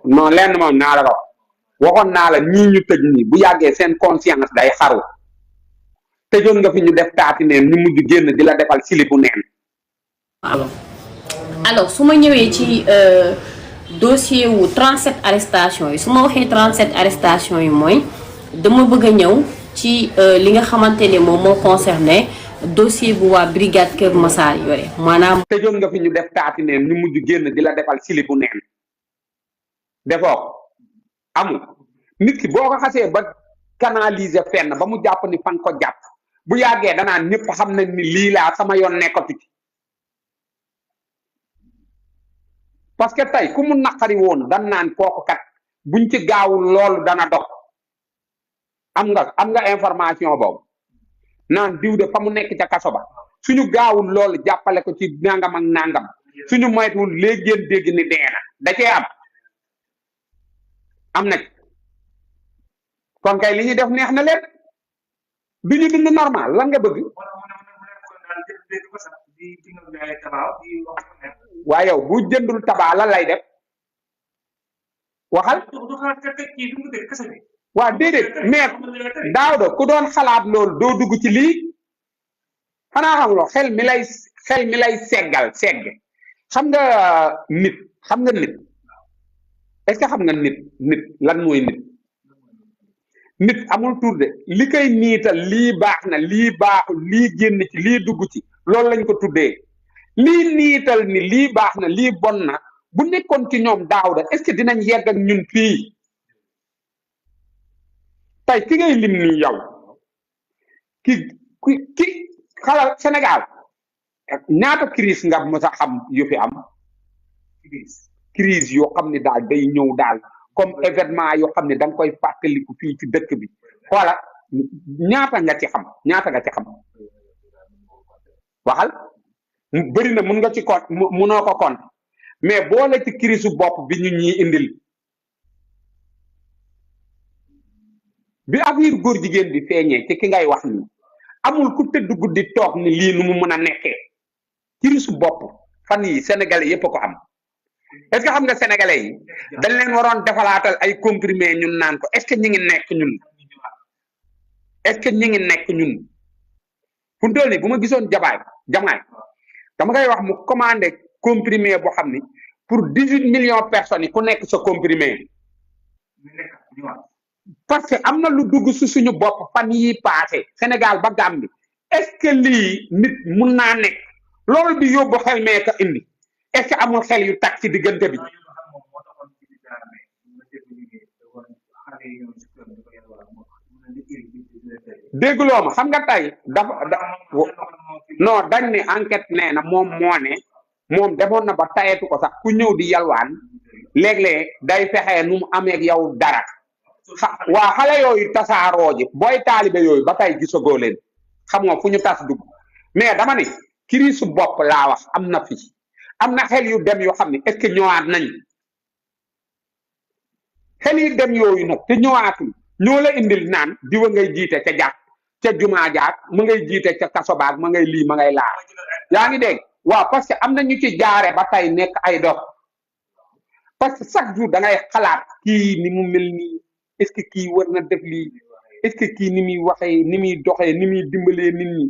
non lenn moom naa la ko waxoon naa la ñii ñu tëj nii bu yàggee seen conscience day xaru tëjoon nga fi ñu def taati neen ñu mujj génn di la defal silibu neen. alors su ma ñëwee ci dossier wu 37 arrestations yi su ma waxee 37 arrestations yi mooy dama bëgg a ñëw ci li nga xamante ne moom moo concerné dossier bu waa brigade Kër Massar yore maanaam. tëjoon nga fi ñu def taati neen ñu mujj génn di la defal silibu neen defoo amul nit ki boo ko xasee ba canaliser fenn ba mu jàpp ni fan ko jàpp bu yàggee danaan ñëpp xam nañ ni lii laa sama yoon nekkatu ci parce que tey ku mu naqari woon dan naan kooku kat buñ ci gaawul loolu dana dox am nga information boobu naan diw de fa mu nekk ca kaso ba suñu gaawul loolu jàppale ko ci nangam ak nangam suñu moytuwul léegi ngeen dégg ni dee na da cee am na kon kay li ñuy def neex na leen du ñu dund normal lan nga bëgg waaye yow bu jëndul tabaa lan lay def waxal waa déedéet mais daaw da ku doon xalaat loolu doo dugg ci lii xanaa xam loo xel mi lay seggal segg xam nga nit est-ce que xam nga nit lan mooy nit amul tur de li koy niital lii baax na lii baaxul lii génn ci lii dugg ci loolu lañ ko tuddee lii niital ni lii baax na lii bon na bu nekkoon ci ñoom daaw da est-ce que dinañ yegg ak ñun fii tey ki ngay lim nii yow ki xalal Sénégal ñaata crise nga mos a xam yu fi am crise yoo xam ne daal day ñëw daal comme événement yoo xam ne da nga koy fàttaliku fii ci dëkk bi xoola ñaata nga ci xam waxal bëri na mun nga ci compte munoo ko compte mais boole ci crise bopp bi ñu ñii indil bi affaire góor jigéen bi feeñee ci ki ngay wax nii amul ku tëdd guddi toog ni lii nu mu mën a nekkee crise bopp fan yi sénégalais yépp a ko am est-ce que xam nga sénégalais yi dañ leen waroon defalaatal ay comprimé ñun naan ko est-ce que ñi ngi nekk ñun fu mu toll nii bu ma gisoon jamaay dama koy wax mu commandé comprimé boo xam ni pour 18 millions personnes yi ku nekk sa comprimé parce que am na lu dugg si suñu bopp fan yi passé Sénégal ba Gambie est-ce que lii nit mun naa nekk loolu di yóbbu xel mee ka indi est-ce que amul xel yu tag ci diggante bi dégguloo ma xam nga tey non dañ ne enquête nee na moom moo ne moom demoon na ba tayetu ko sax ku ñëw di yalwaan léeg-léeg day fexee nu mu amee ak yow dara waa xale yooyu tasaaroo ji booy taalibe yooyu ba tey gisagoo leen xam nga fu ñu tas dugg mais dama ne crise bopp laa wax am na fi am na xel yu dem yoo xam ne est-ce que ñëwaat nañ xel yu dem yooyu nag te ñëwaatul ñoo la indil naan diwa ngay jiite ca jàkk ca jumaa jaak ma ngay jiite ca kaso baag ma ngay lii ma ngay laa yaa ngi dégg waaw parce que am na ñu ci jaare ba tey nekk ay dox parce que chaque jour da ngay xalaat kii ni mu mel nii est-ce que kii war na def lii est-ce que kii ni muy waxee ni muy doxee ni muy dimbalee nit ñi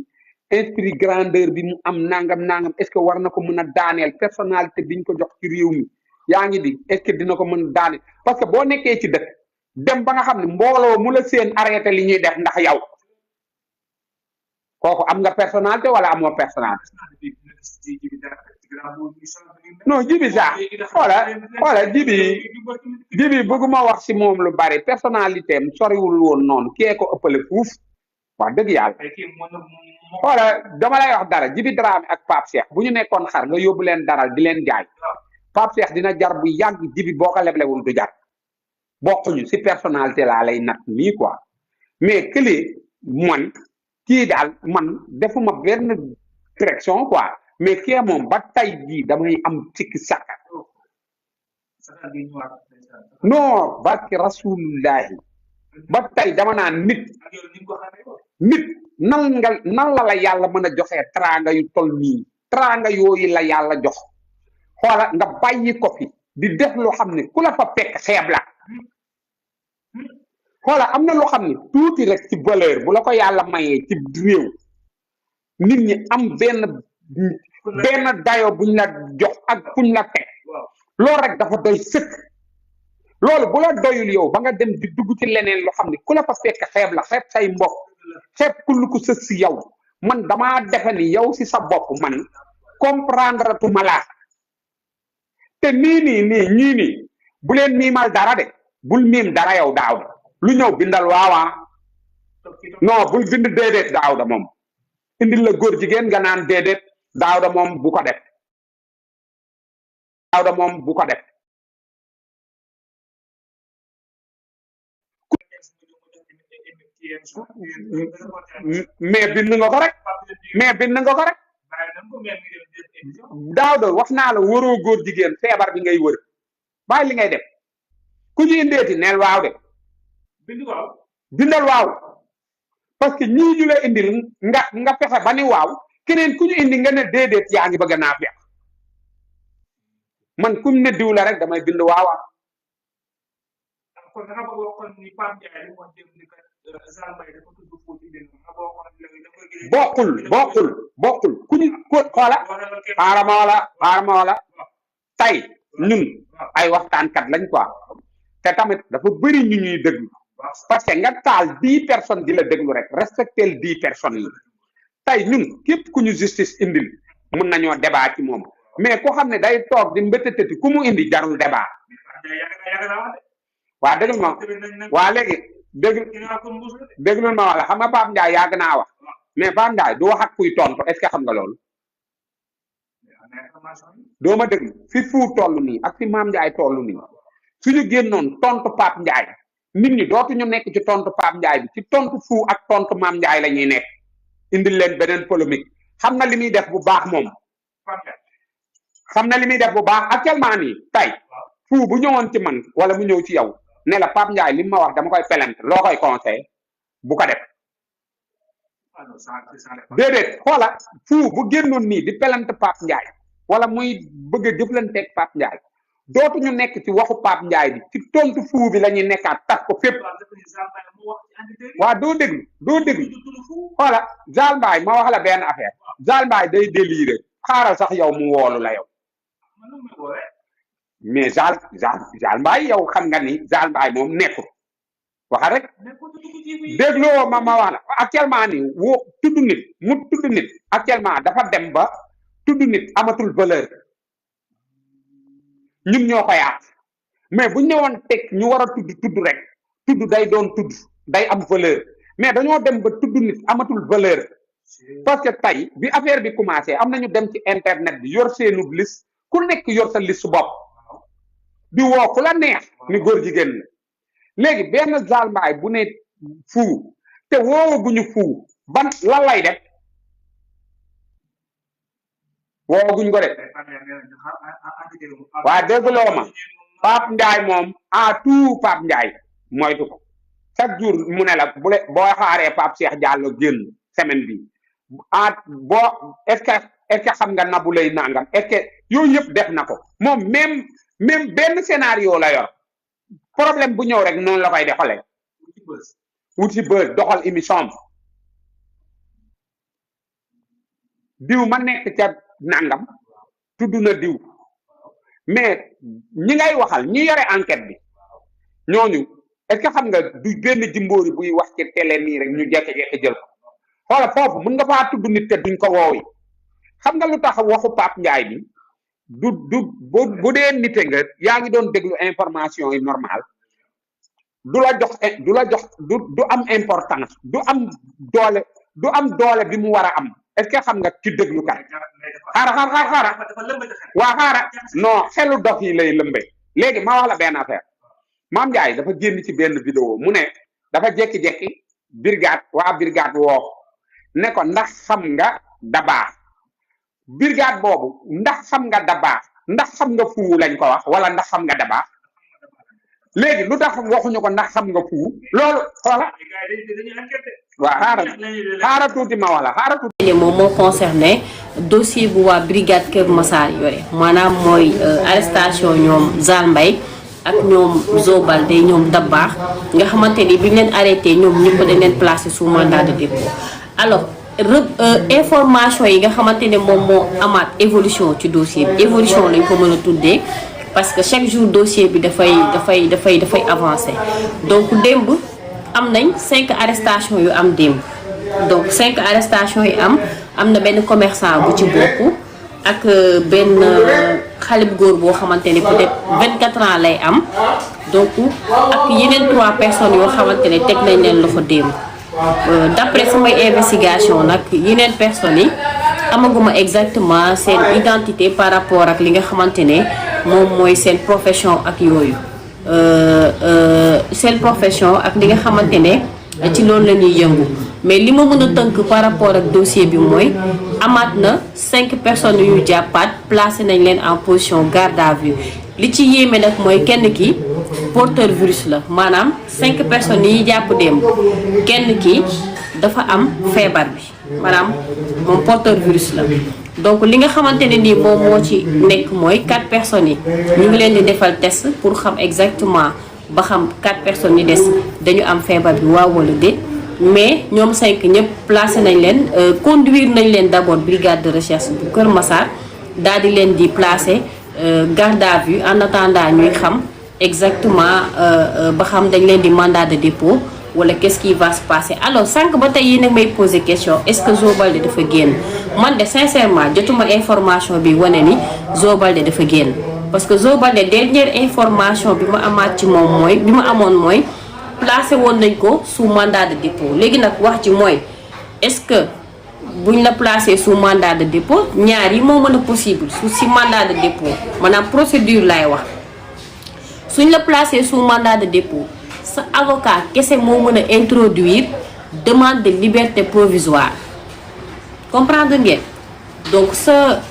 esprit grandeur bi mu am nangam est-ce que war na ko mën a daaneel personnalité biñ ko jox ci réew mi yaa ngi di est-ce que dina ko mën a daaneel parce que boo nekkee ci dëkk dem ba nga xam ne mbooloo mu la seen arrêté li ñuy def ndax yow kooku am nga personnalité wala amoo personnalité non jibi sax xoola jibi bëgguma wax si moom lu bari personnalité am soriwul woon noonu kee ko ëppale fuuf wax dëgg yàlla xoola dama lay wax dara Jibi Dramé ak Pape Cheikh bu ñu nekkoon xar nga yóbbu leen daral di leen jaay Pape Cheikh dina jar bu yàgg jibi boo ko leblewul du jar bokkuñu si personnalité laa lay nat nii quoi mais kële man kii daal man defuma benn direction quoi mais kii moom ba tay jii damay am sikki sàkka non barki rasulullahi ba tey dama naan nit nan la yàlla mën a joxee teraanga yu tol nii teraanga yooyu la yàlla jox xoola nga bàyyi ko fi di def loo xam ne ku la fa fekk xeeb la xoola am na loo xam ne tuuti rek ci valeur bu la ko yàlla mayee ci réew nit ñi am benn dayo buñ la jox ak fuñ la teg loolu rek dafa doy sëkk loolu bu la doyul yow ba nga dem di dugg ci leneen loo xam ne ku la fa fekk xeeb la xeeb say mbokk xeeb kull ku sës si yow man damaa defe ni yow si sa bopp man comprendre tuma laa te nii ñii bu leen miimal dara de bul miim dara yow daaw lu ñëw bindal waawaa non bul bind déedéet daaw da moom indil la góor jigéen nga naan déedéet daaw da moom bu ko def daaw da moom bu ko def mais bind nga ko rek daaw da wax naa la waroo góor jigéen feebar bi ngay wër bàyyi li ngay def ku ñu indeeti neel waaw de bindal waaw parce que ñii ñu la indil nga fexe ba ni waaw keneen ku ñu indi nga ne déedéet yaa ngi bëgg naa feex man kum ne diw la rek damay bind waawa bokkul ku ñu xoola xaarama wala tey ñun ay waxtaankat lañ quoi te tamit dafa bëri ñu ñuy déglu parce que nga taal 10 personnes di la déglu rek respectel 10 personnes yi tey ñun képp ku ñu justice indil mun nañoo débat ci moom mais koo xam ne day toog di mbétatati ku mu indi jarul débat waa déglu ma waa léegi déglul ma wax la xam nga Pape Ndiaye yàgg naa wax mais Pape Ndiaye du wax ak kuy tontu est-ce que xam nga loolu doo ma déglu fi Fou toll nii ak fi Mame Ndiaye toll nii suñu génnoon tontu Pape Ndiaye nit ñi dootuñu nekk ci tontu Pape Ndiaye bi ci tontu Fou ak tontu Mame Ndiaye la ñuy nekk indil leen beneen polémique xam na li muy def bu baax moom xam na li muy def bu baax actuellement nii tey Fou bu ñëwoon ci man wala mu ñëw ci yow ne la Pape Ndiaye li ma wax dama koy pelante loo koy conseil bu ko def déedéet xoola Fou bu génnoon nii di pelante Pape Ndiaye wala muy bëgg a jëflanteeg Pape Ndiaye dootuñu nekk ci waxu Pape Ndiaye bi ci tontu Fou bi la ñuy nekkaat tas ko fépp waa doo déglu xoola Zal Mbaye ma wax la benn affaire Zal Mbaye day déliré xaaral sax yow mu woolu la yow mais Zal Mbaye yow xam nga ni Zal Mbaye moom nekkul waxa rek dégloo ma wax la actuellement ni woo tudd nit actuellement dafa dem ba tudd nit amatul valeur ñun ñoo ko yaat mais bu ñëwoon teg ñu war a tudd rek tudd day doon tudd day am valeur mais dañoo dem ba tudd nit amatul valeur parce que tey bi affaire bi commencé am nañu dem ci internet bi yor seenu liste ku nekk yor sa liste bopp di woo ku la neex ni góor jigéen la léegi benn Zal Mbaye bu ne Fou te woowaguñu Fou ban lan lay def woowaguñ ko de waa dégloo ma Pape Ndiaye moom tout Pape Ndiaye moytu ko chaque jour mu ne la boo xaaree Pape Cheikh Diallo génn semaine bi boo est-ce que xam nga Nabou Leye nangam est-ce que yooyu yëpp def na ko moom même benn scénario la yor problème bu ñëw rek noonu la koy defalee wuti bës doxal émission diw ma nekk ca nangam tudd na diw mais ñi ngay waxal ñi yore enquête bi ñooñu est-ce que xam nga du benn jimbóori buy wax ci télé nii rek ñu jekki-jekki jël ko xoola foofu mën nga faa tudd nit te duñ ko woowi xam nga lu tax waxu Pape Ndiaye bi du bu dee nite nga yaa ngi doon déglu information yi normal du am importance du am doole bi mu war a am est-ce que xam nga ci déglu kat xaara waa xaara non xelu dof yi lay lëmbe léegi ma wax la benn affaire Mame Ndiaye dafa génn ci benn vidéo mu ne dafa jekki-jekki brigade woo ne ko ndax xam nga dabaax brigade boobu ndax xam nga dabaax ndax xam nga Fou lañ ko wax wala ndax xam nga dabaax léegi lu tax waxuñu ko ndax xam nga fu loolu xoola waaw xaaral tuuti ma wala xaaral tuuti. moom moo concerné dossier bu waa brigade Kër Massar yore maanaam mooy arrestation ñoom Zal Mbaye ak ñoom Zo Baldé ñoom Dabakh nga xamante ni bi ñu leen arrêté ñoom ñëpp dañ leen placé sous mandat de dépôt alors information yi nga xamante ne moom moo amaat évolution ci dossier bi évolution lañ ko mën a tuddee parce que chaque jour dossier bi dafay avancé donc démb am nañ 5 arrestations yu am démb donc 5 arrestations yi am na benn commerçant bu ci bokk ak benn xale bu góor boo xamante ne peut-être 24 ans lay am donc ak yeneen 3 personnes yoo xamante ne teg nañ leen loxo démb d'après samay investigation nag yeneen personnes yi amaguma exactement seen identité par rapport ak li nga xamante ne moom mooy seen profession ak yooyu seen profession ak li nga xamante ne ci loolu la ñuy yëngu mais li ma mën a tënk par rapport ak dossier bi mooy amaat na 5 personnes yu jàppaat placé nañ leen en position garde à vue li ci yéeme nag mooy kenn ki porteur virus la maanaam 5 personnes yi jàpp démb kenn ki dafa am feebar bi maanaam moom porteur virus la donc li nga xamante ne nii moom moo ci nekk mooy 4 personnes yi ñu ngi leen di defal test pour xam exactement ba xam 4 personnes yi des dañu am feebar bi waaw wala déet mais ñoom 5 ñëpp placé nañ leen conduire nañ leen d'abord brigade de recherche bu Kër Massar daal di leen di placé garde à vue en attendant ñuy xam exactement ba xam dañ leen di mandat de dépôt wala qu'est-ce qui va se passer alors sànq ba tey yi nag may poser question est-ce que Zo Baldé dafa génn man de sincèrement jotuma information bi wane ni Zo Baldé dafa génn parce que Zo Baldé dernière information bi ma amaat ci moom mooy bi ma amoon mooy placé woon nañ ko sous mandat de dépôt léegi nag wax ci mooy est-ce que buñ la placé sous mandat de dépôt ñaar yi moo mën a possible si mandat de dépôt maanaam procédure laay wax suñ la placé sous mandat de dépôt sa avocat kese moo mën a introduire demande de liberté provisoire comprendre ngeen donc sa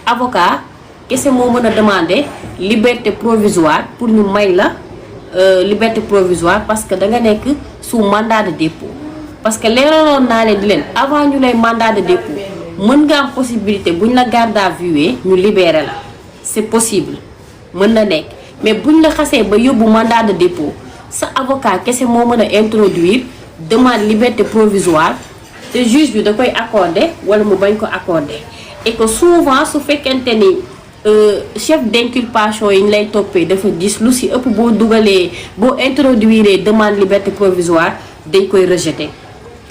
avocat kese moo mën a demander liberté provisoire pour ñu may la liberté provisoire parce que da nga nekk sous mandat de dépôt parce que leeraloon naa leen di leen avant ñu lay mandat de dépôt mën nga am possibilité buñ la garde à vue ñu libérer la c'est possible mën na nekk mais buñ la xasee ba yóbbu mandat de dépôt sa avocat kese moo mën a introduire demande liberté provisoire te juge bi da koy accorder wala mu bañ ko accorder et que souvent su fekkente ni chef d'inculpation yi ñu lay toppee dafa gis lu si ëpp boo dugalee boo introduire demande liberté provisoire dañ koy rejeter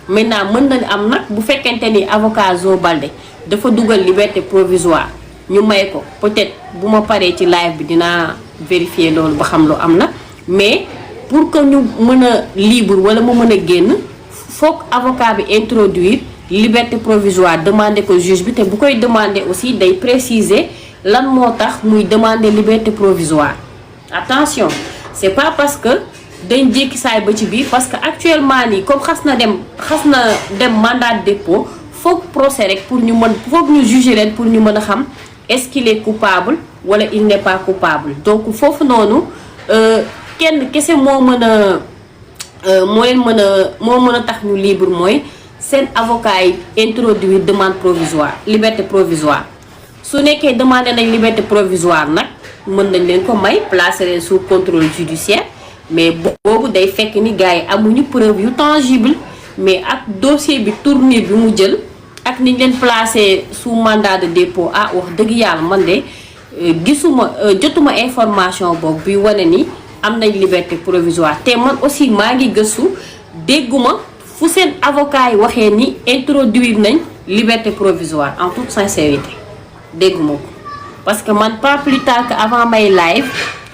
maintenant mën na am nag bu fekkente ni avocat Zo Baldé dafa dugal liberté provisoire ñu may ko peut-être bu ma paree ci live bi dinaa vérifier loolu ba xam lu am na mais pour que ñu mën a libre wala mu mën a génn foog avocat bi introduire liberté provisoire demander ko juge bi te bu koy demander aussi day préciser lan moo tax muy demander liberté provisoire attention c'est pas parce que dañ jékki saay ba ci biir parce que actuellement nii comme xas na dem mandat de dépôt foog procès rek pour ñu mën foog ñu juger leen pour ñu mën a xam est-ce qu'il est coupable wala il n'est pas coupable donc foofu noonu kenn kese moo mën a moo mën a tax ñu libre mooy seen avocat yi introduire demande provisoire liberté provisoire su nekkee demandé nañ liberté provisoire nag mën nañ leen ko may placer leen sous contrôle judiciaire mais boobu day fekk ni gars yi amuñu preuve yu tangible mais ak dossier bi tournure bi mu jël ak niñ leen placé sous mandat de dépôt wax dëgg yàlla man de jotuma information boobu bi wane ni am nañ liberté provisoire te man aussi maa ngi gëstu dégguma fu seen avocat yi waxee ni introduire nañ liberté provisoire en toute sincérité dégguma ko parce que man pas plus tard que avant may live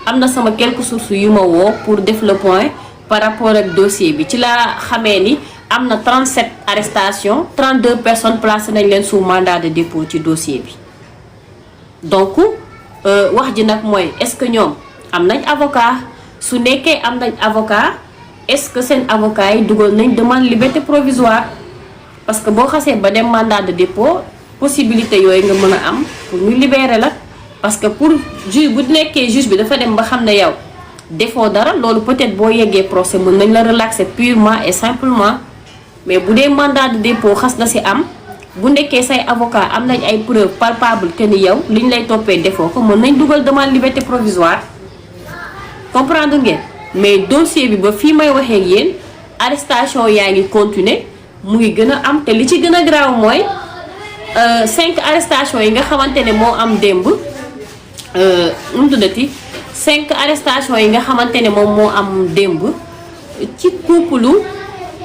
am na sama quelques sources yu ma woo pour def le point par rapport ak dossier bi ci laa xamee ni am na 37 arrestations 32 personnes placées nañ leen sous mandat de dépôt ci dossier bi donc wax ji nag mooy est-ce que ñoom am nañ avocat su nekkee am nañ avocat est-ce que seen avocat yi dugal nañ demande liberté provisoire parce que boo xasee ba dem mandat de dépôt possibilité yooyu nga mën a am pour ñu libérer la parce que pour juge bu nekkee juge bi dafa dem ba xam ne yow defoo dara loolu peut-être boo yeggee procès mën nañ la relaxer purement et simplement mais bu dee mandat de dépôt xas na ci am bu nekkee say avocat am nañ ay preuves palpables que ni yow liñ lay toppee defoo ko mën nañ dugal demande liberté provisoire comprendre ngeen mais dossier bi ba fii may waxee ak yéen arrestation yaa ngi continuer mu ngi gën a am te li ci gën a grave mooy 5 arrestations yi nga xamante ne moo am démb nu mu tuddati 5 arrestations yi nga xamante ne moom moo am démb ci couple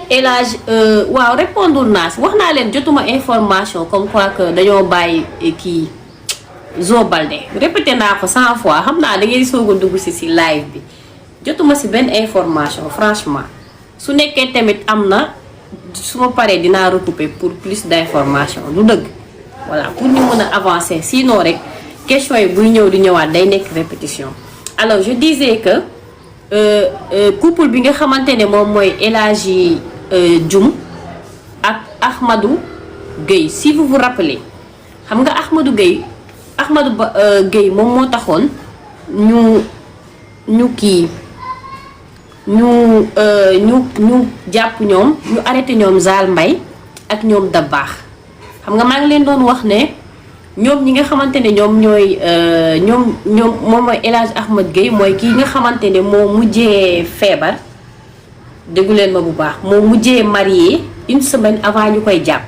El Hadj waaw répondre naa si wax naa leen jotuma information comme quoi que dañoo bàyyi kii Zo Balde répété naa ko 100 fois xam naa da ngeen soog a dugg si live bi jotuma si benn information franchement su nekkee tamit am na su ma paree dinaa recouper pour plus d'information lu dëgg voilà pour ñu mën a avancer sinon rek question yi buy ñëw di ñëwaat day nekk répétition. alors je disais que couple bi nga xamante ne moom mooy El Hadji Dioum ak Ahmadou Gueye si vous vous rappelez xam nga Ahmadou Gueye moom moo taxoon ñu jàpp ñoom ñu arrêté ñoom Zal Mbaye ak ñoom Dabakh xam nga maa ngi leen doon wax ne ñoom ñi nga xamante ne ñoom ñooy ñoom moom mooy El Hadj Ahmed Gueye mooy kii nga xamante ne moo mujjee feebar déggu leen ma bu baax moo mujjee marié une semaine avant ñu koy jàpp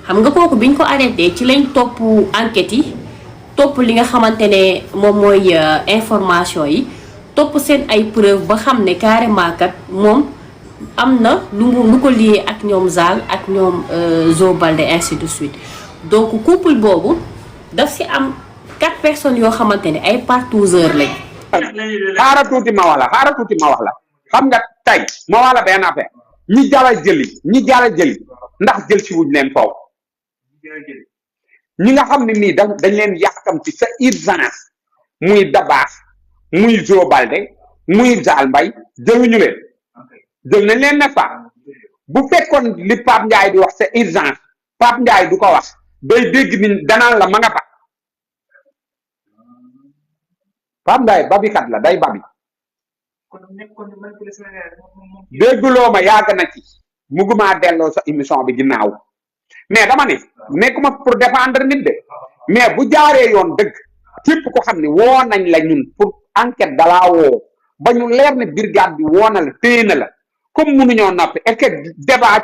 xam nga kooku biñ ko arrêté ci lañ topp enquête yi topp li nga xamante ne moom mooy information yi topp seen ay preuve ba xam ne carrément kat moom am na lu ko lié ak ñoom Zal ak ñoom Zo Balde ainsi de suite donc couple boobu daf si am 4 personnes yoo xamante ne ay partouzeurs lañ. xaaral tuuti ma wax la xam nga tey ma wax la benn affaire ñi jala jëli ndax jël si wuñ leen foofu ñi nga xam ne nii dañ leen yàqam ci sa urgence muy Dabakh muy Zo Balde muy Zal Mbaye jëluñu leen jël nañ leen ne fa bu fekkoon li Pape Ndiaye di wax sa urgence Pape Ndiaye du ko wax day dégg ni danaan la ma nga fa Pape Ndiaye babikat la day babi dégguloo ma yàgg na ci muguma delloo sa émission bi ginnaaw mais dama ne nekkuma pour défendre nit de mais bu jaaree yoon dëgg képp ko xam ne woo nañ la ñun pour enquête dalaa woo ba ñu leer ne brigade bi woo na la téye na la comme mënuñoo noppi est-ce que débat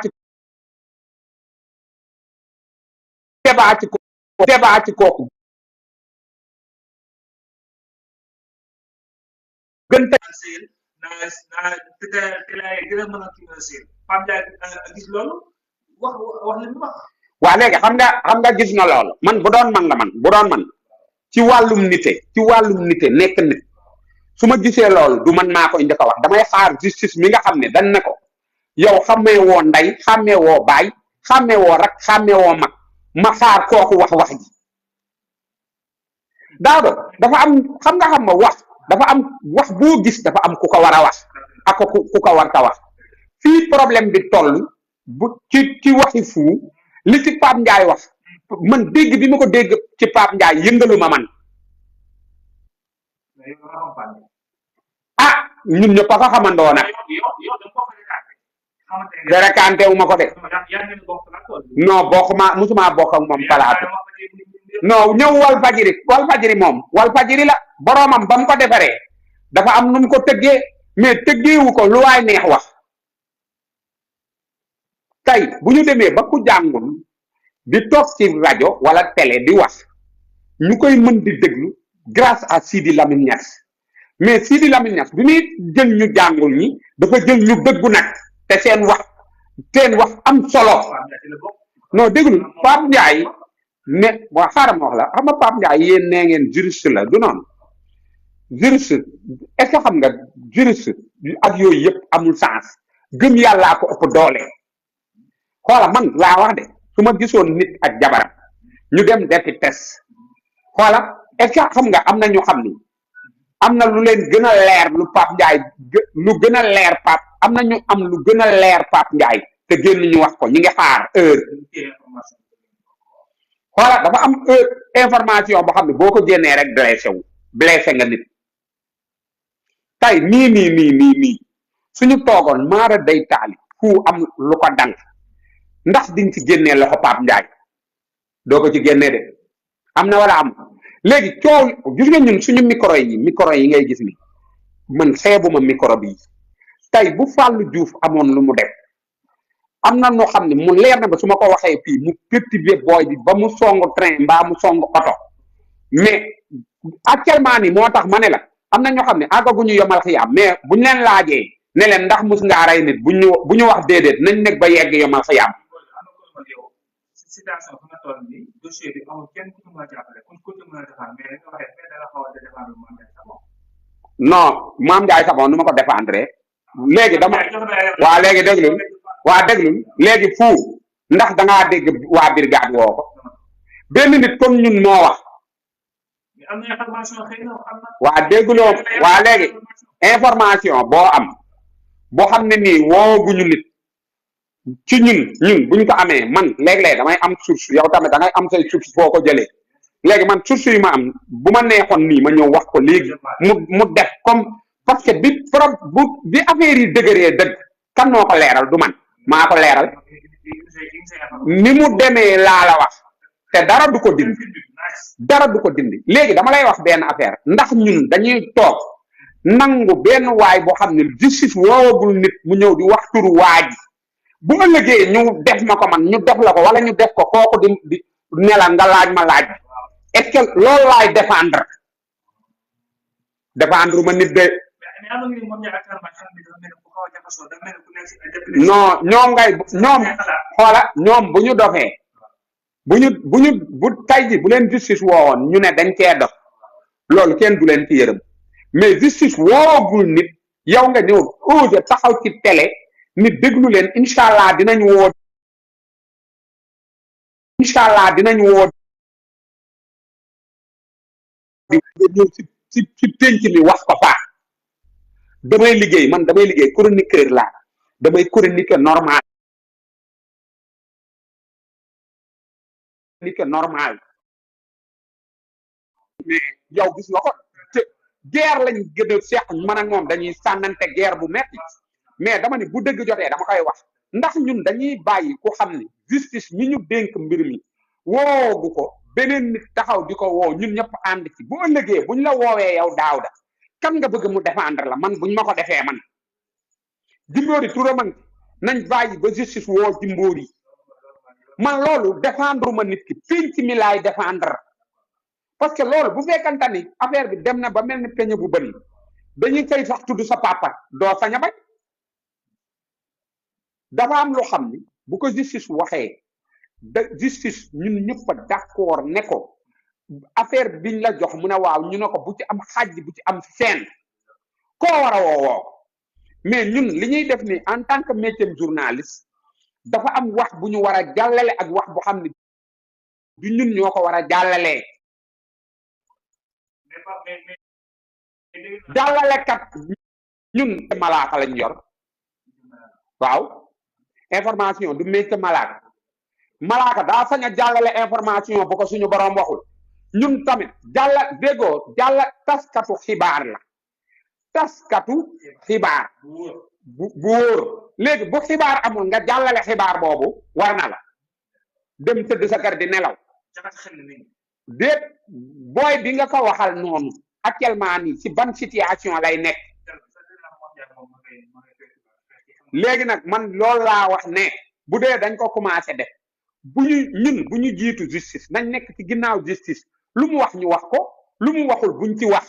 ci kooku gën ta waa léegi xam nga gis na loolu man bu doon man ci wàllum nite nekk nit su ma gisee loolu du man maa koy njëkk a wax damay xaar justice mi nga xam ne dañ ne ko yow xàmmee woo ndey xàmmee woo baay xàmmee woo rak xàmmee woo mag ma xaar kooku wax ji daado dafa am xam nga wax dafa am wax boo gis dafa am ku ko war a wax ak ku ko war ta wax fii problème bi toll bu ci waxi fuu li ci Pape Ndiaye wax man dégg bi ma ko dégg ci Pape Ndiaye yëngalu ma man ah ñun ñëpp a ko xamandoo nag derekante wu ma ko de non musuma bokk ak moom palaatu non ñëw Walfadjri moom Walfadjri la boroomam ba mu ko defaree dafa am nu mu ko tëggee mais tëggeewu ko lu waay neex wax tey bu ñu demee ba ku jàngul di toog ci rajo wala télé di wax ñu koy mën di déglu grâce à Sidi Lamine Niass mais Sidi Lamine Niass bi muy jël ñu jàngul ñi dafa jël ñu dëggu nag te seen wax am solo non déglu Pape Ndiaye ne waa xaaral ma wax la xam nga Pape Ndiaye yéen nee ngeen juriste la du noonu juriste est-ce que xam nga juriste ak yooyu yëpp amul sens gëm yàllaa ko ëpp doole xoola man laa wax de su ma gisoon nit ak jabaram ñu dem defi test xoola est-ce que xam nga am na ñu xam ni am na lu leen gën a leer lu Pape Ndiaye lu gën a leer Pape am na ñu am lu gën a leer Pape Ndiaye te génn ñu wax ko ñi ngi xaar heure xoola dafa am information boo xam ne boo ko génnee rek blessé nga nit tey nii suñu toogoon maara day taali fu am lu ko dang ndax diñ ci génnee loxo Pape Ndiaye doo ko ci génnee de am na wala am léegi coow gis nga ñun suñu micro yi ngay gis ni man xeebuma micro bi tey bu Fallou Diouf amoon lu mu def am na noo xam ne mu leer na ba su ma ko waxee fii mu perturbé booy bi ba mu song train mbaa mu song oto mais actuellement ni moo tax ma ne la am na ñoo xam ne àggaguñu yomal xiyaam mais buñ leen laajee ne leen ndax mus ngaa rey nit bu ñu wax déedéet nañ nekk ba yegg yomal xiyaam. situation fi nga toll nii dossier bi amul kenn ku mën a jàppale ku mën a defar mais da nga waxee da la xaw a défendre Mame Ndiaye Savon. non Mame Ndiaye Savon nu ma ko défendre léegi dama waa léegi déglul léegi fu ndax dangaa dégg waa brigade woo ko benn nit comme ñun moo wax am na information xëy na am na waa dégguloo waa léegi information boo am boo xam ne nii wooguñu nit ci ñun buñ ko amee man léeg-léeg damay am source yow tamit da ngay am say source foo ko jëlee léegi man source yi ma am bu ma neexoon nii ma ñëw wax ko léegi mu def comme parce que bi affaire yi dëgëree dëgg kan moo ko leeral du man maa ko leeral ni mu demee laa la wax te dara du ko dindi léegi dama lay wax benn affaire ndax ñun dañuy toog nangu benn waay boo xam ne justice woowagul nit mu ñëw di wax turu waaj bu ëllëgee ñu def ma ko man ñu def la ko wala ñu def ko kooku di ne la nga laaj ma laaj est-ce que loolu laay défendre ma nit de non ñoom bu ñu dofee bu tay ji bu leen justice woowoon ñu ne dañ cee dof loolu kenn du leen ci yërëm mais justice woowagul nit yow nga ñëw ose taxaw ci télé nit déglu leen incha allah dinañ woo di ñëw ci penc mi wax ko faa damay liggéey chroniqueur laa damay chroniqueur normal mais yow gis nga ko te guerre lañ gën a seq man ak moom dañuy sànnante guerre bu metti mais dama ni bu dëgg jotee dama koy wax ndax ñun dañuy bàyyi ku xam ne justice ñi ñu dénk mbir mi woogu ko beneen nit taxaw di ko woo ñun ñëpp ànd ci bu ëllëgee buñ la woowee yow Daouda kan nga bëgg mu défendre la man buñ ma ko defee man Jimbori Touré man nañ bàyyi ba justice woo Jimbori man loolu défendre ma nit ki pénc mi laay défendre parce que loolu bu fekkante ni affaire bi dem na ba mel ni peñe bu bëri dañuy koy sax tudd sa papa doo sañ a bañ dafa am loo xam ni bu ko justice waxee justice ñun ñëpp a d'accord ne ko affaire biñ la jox mu ne waaw ñu ne ko bu ci am xaaj bu ci am seen koo war a woowoo mais ñun li ñuy def ni en tant que métier journaliste dafa am wax bu ñu war a jàllale ak wax bu xam ne du ñun ñoo ko war a jàllalee jàllalekat ñun malaaka lañ yor waaw information du métier malaaka daa sañ a jàllale information bu ko suñu borom waxul ñun tamit taskatu xibaar la taskatu xibaar bu wóor léegi bu xibaar amul nga jàllale xibaar boobu war na la dem tëdd sa kër di nelaw déet booy bi nga ko waxal noonu actuellement nii ci ban situation lay nekk léegi nag man loolu laa wax ne bu dee dañ ko commencé def bu ñu jiitu justice nañ nekk ci ginnaaw justice lu mu wax ñu wax ko lu mu waxul buñ ci wax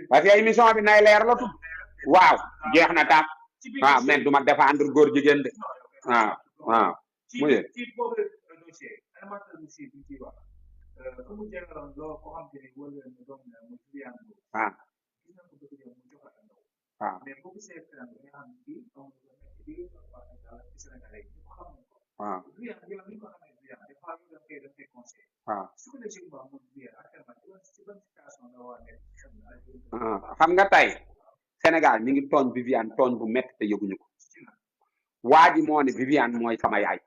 parce que émission bi nay leer la tudd waaw jeex na taam waaw mais du ma défendre góor jigéen de waaw muy xam nga tey Sénégal ñi ngi tooñ Viviane tooñ bu métti te yëguñu ko waa ji moo ne Viviane mooy sama yaay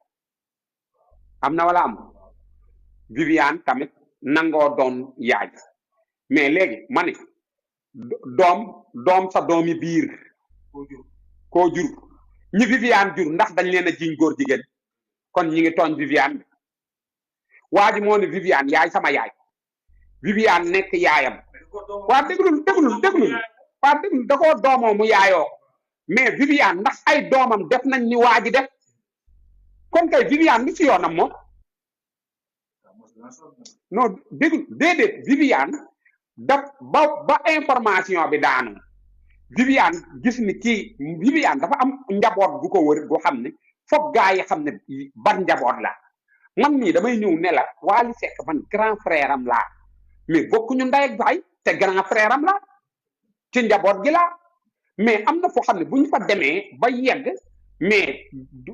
am na wala am Viviane tamit nangoo doon yaay mais léegi ma ne doom sa doomi biir koo jur ñi Viviane jur ndax dañ leen a jiñ góor jigéen kon ñi ngi tooñ Viviane bi waa ji moo ne Viviane yaay sama yaay Viviane nekk yaayam waa déglul waa déglul da koo doomoo mu yaayoo mais Viviane ndax ay doomam def nañ ni waa ji def kon kay Viviane lu ci yoonam moom non déglu déedéet Viviane ba information bi daanu Viviane gis ni kii Viviane dafa am njaboot gu ko wër gu xam ne foog gaa yi xam ne ban njaboot la man mii damay ñëw ne la Wally Seck man grand frère am laa mais bokkuñu ndey ak baay te grand frère am la ci njaboot gi laa mais am na foo xam ne bu ñu fa demee ba yegg mais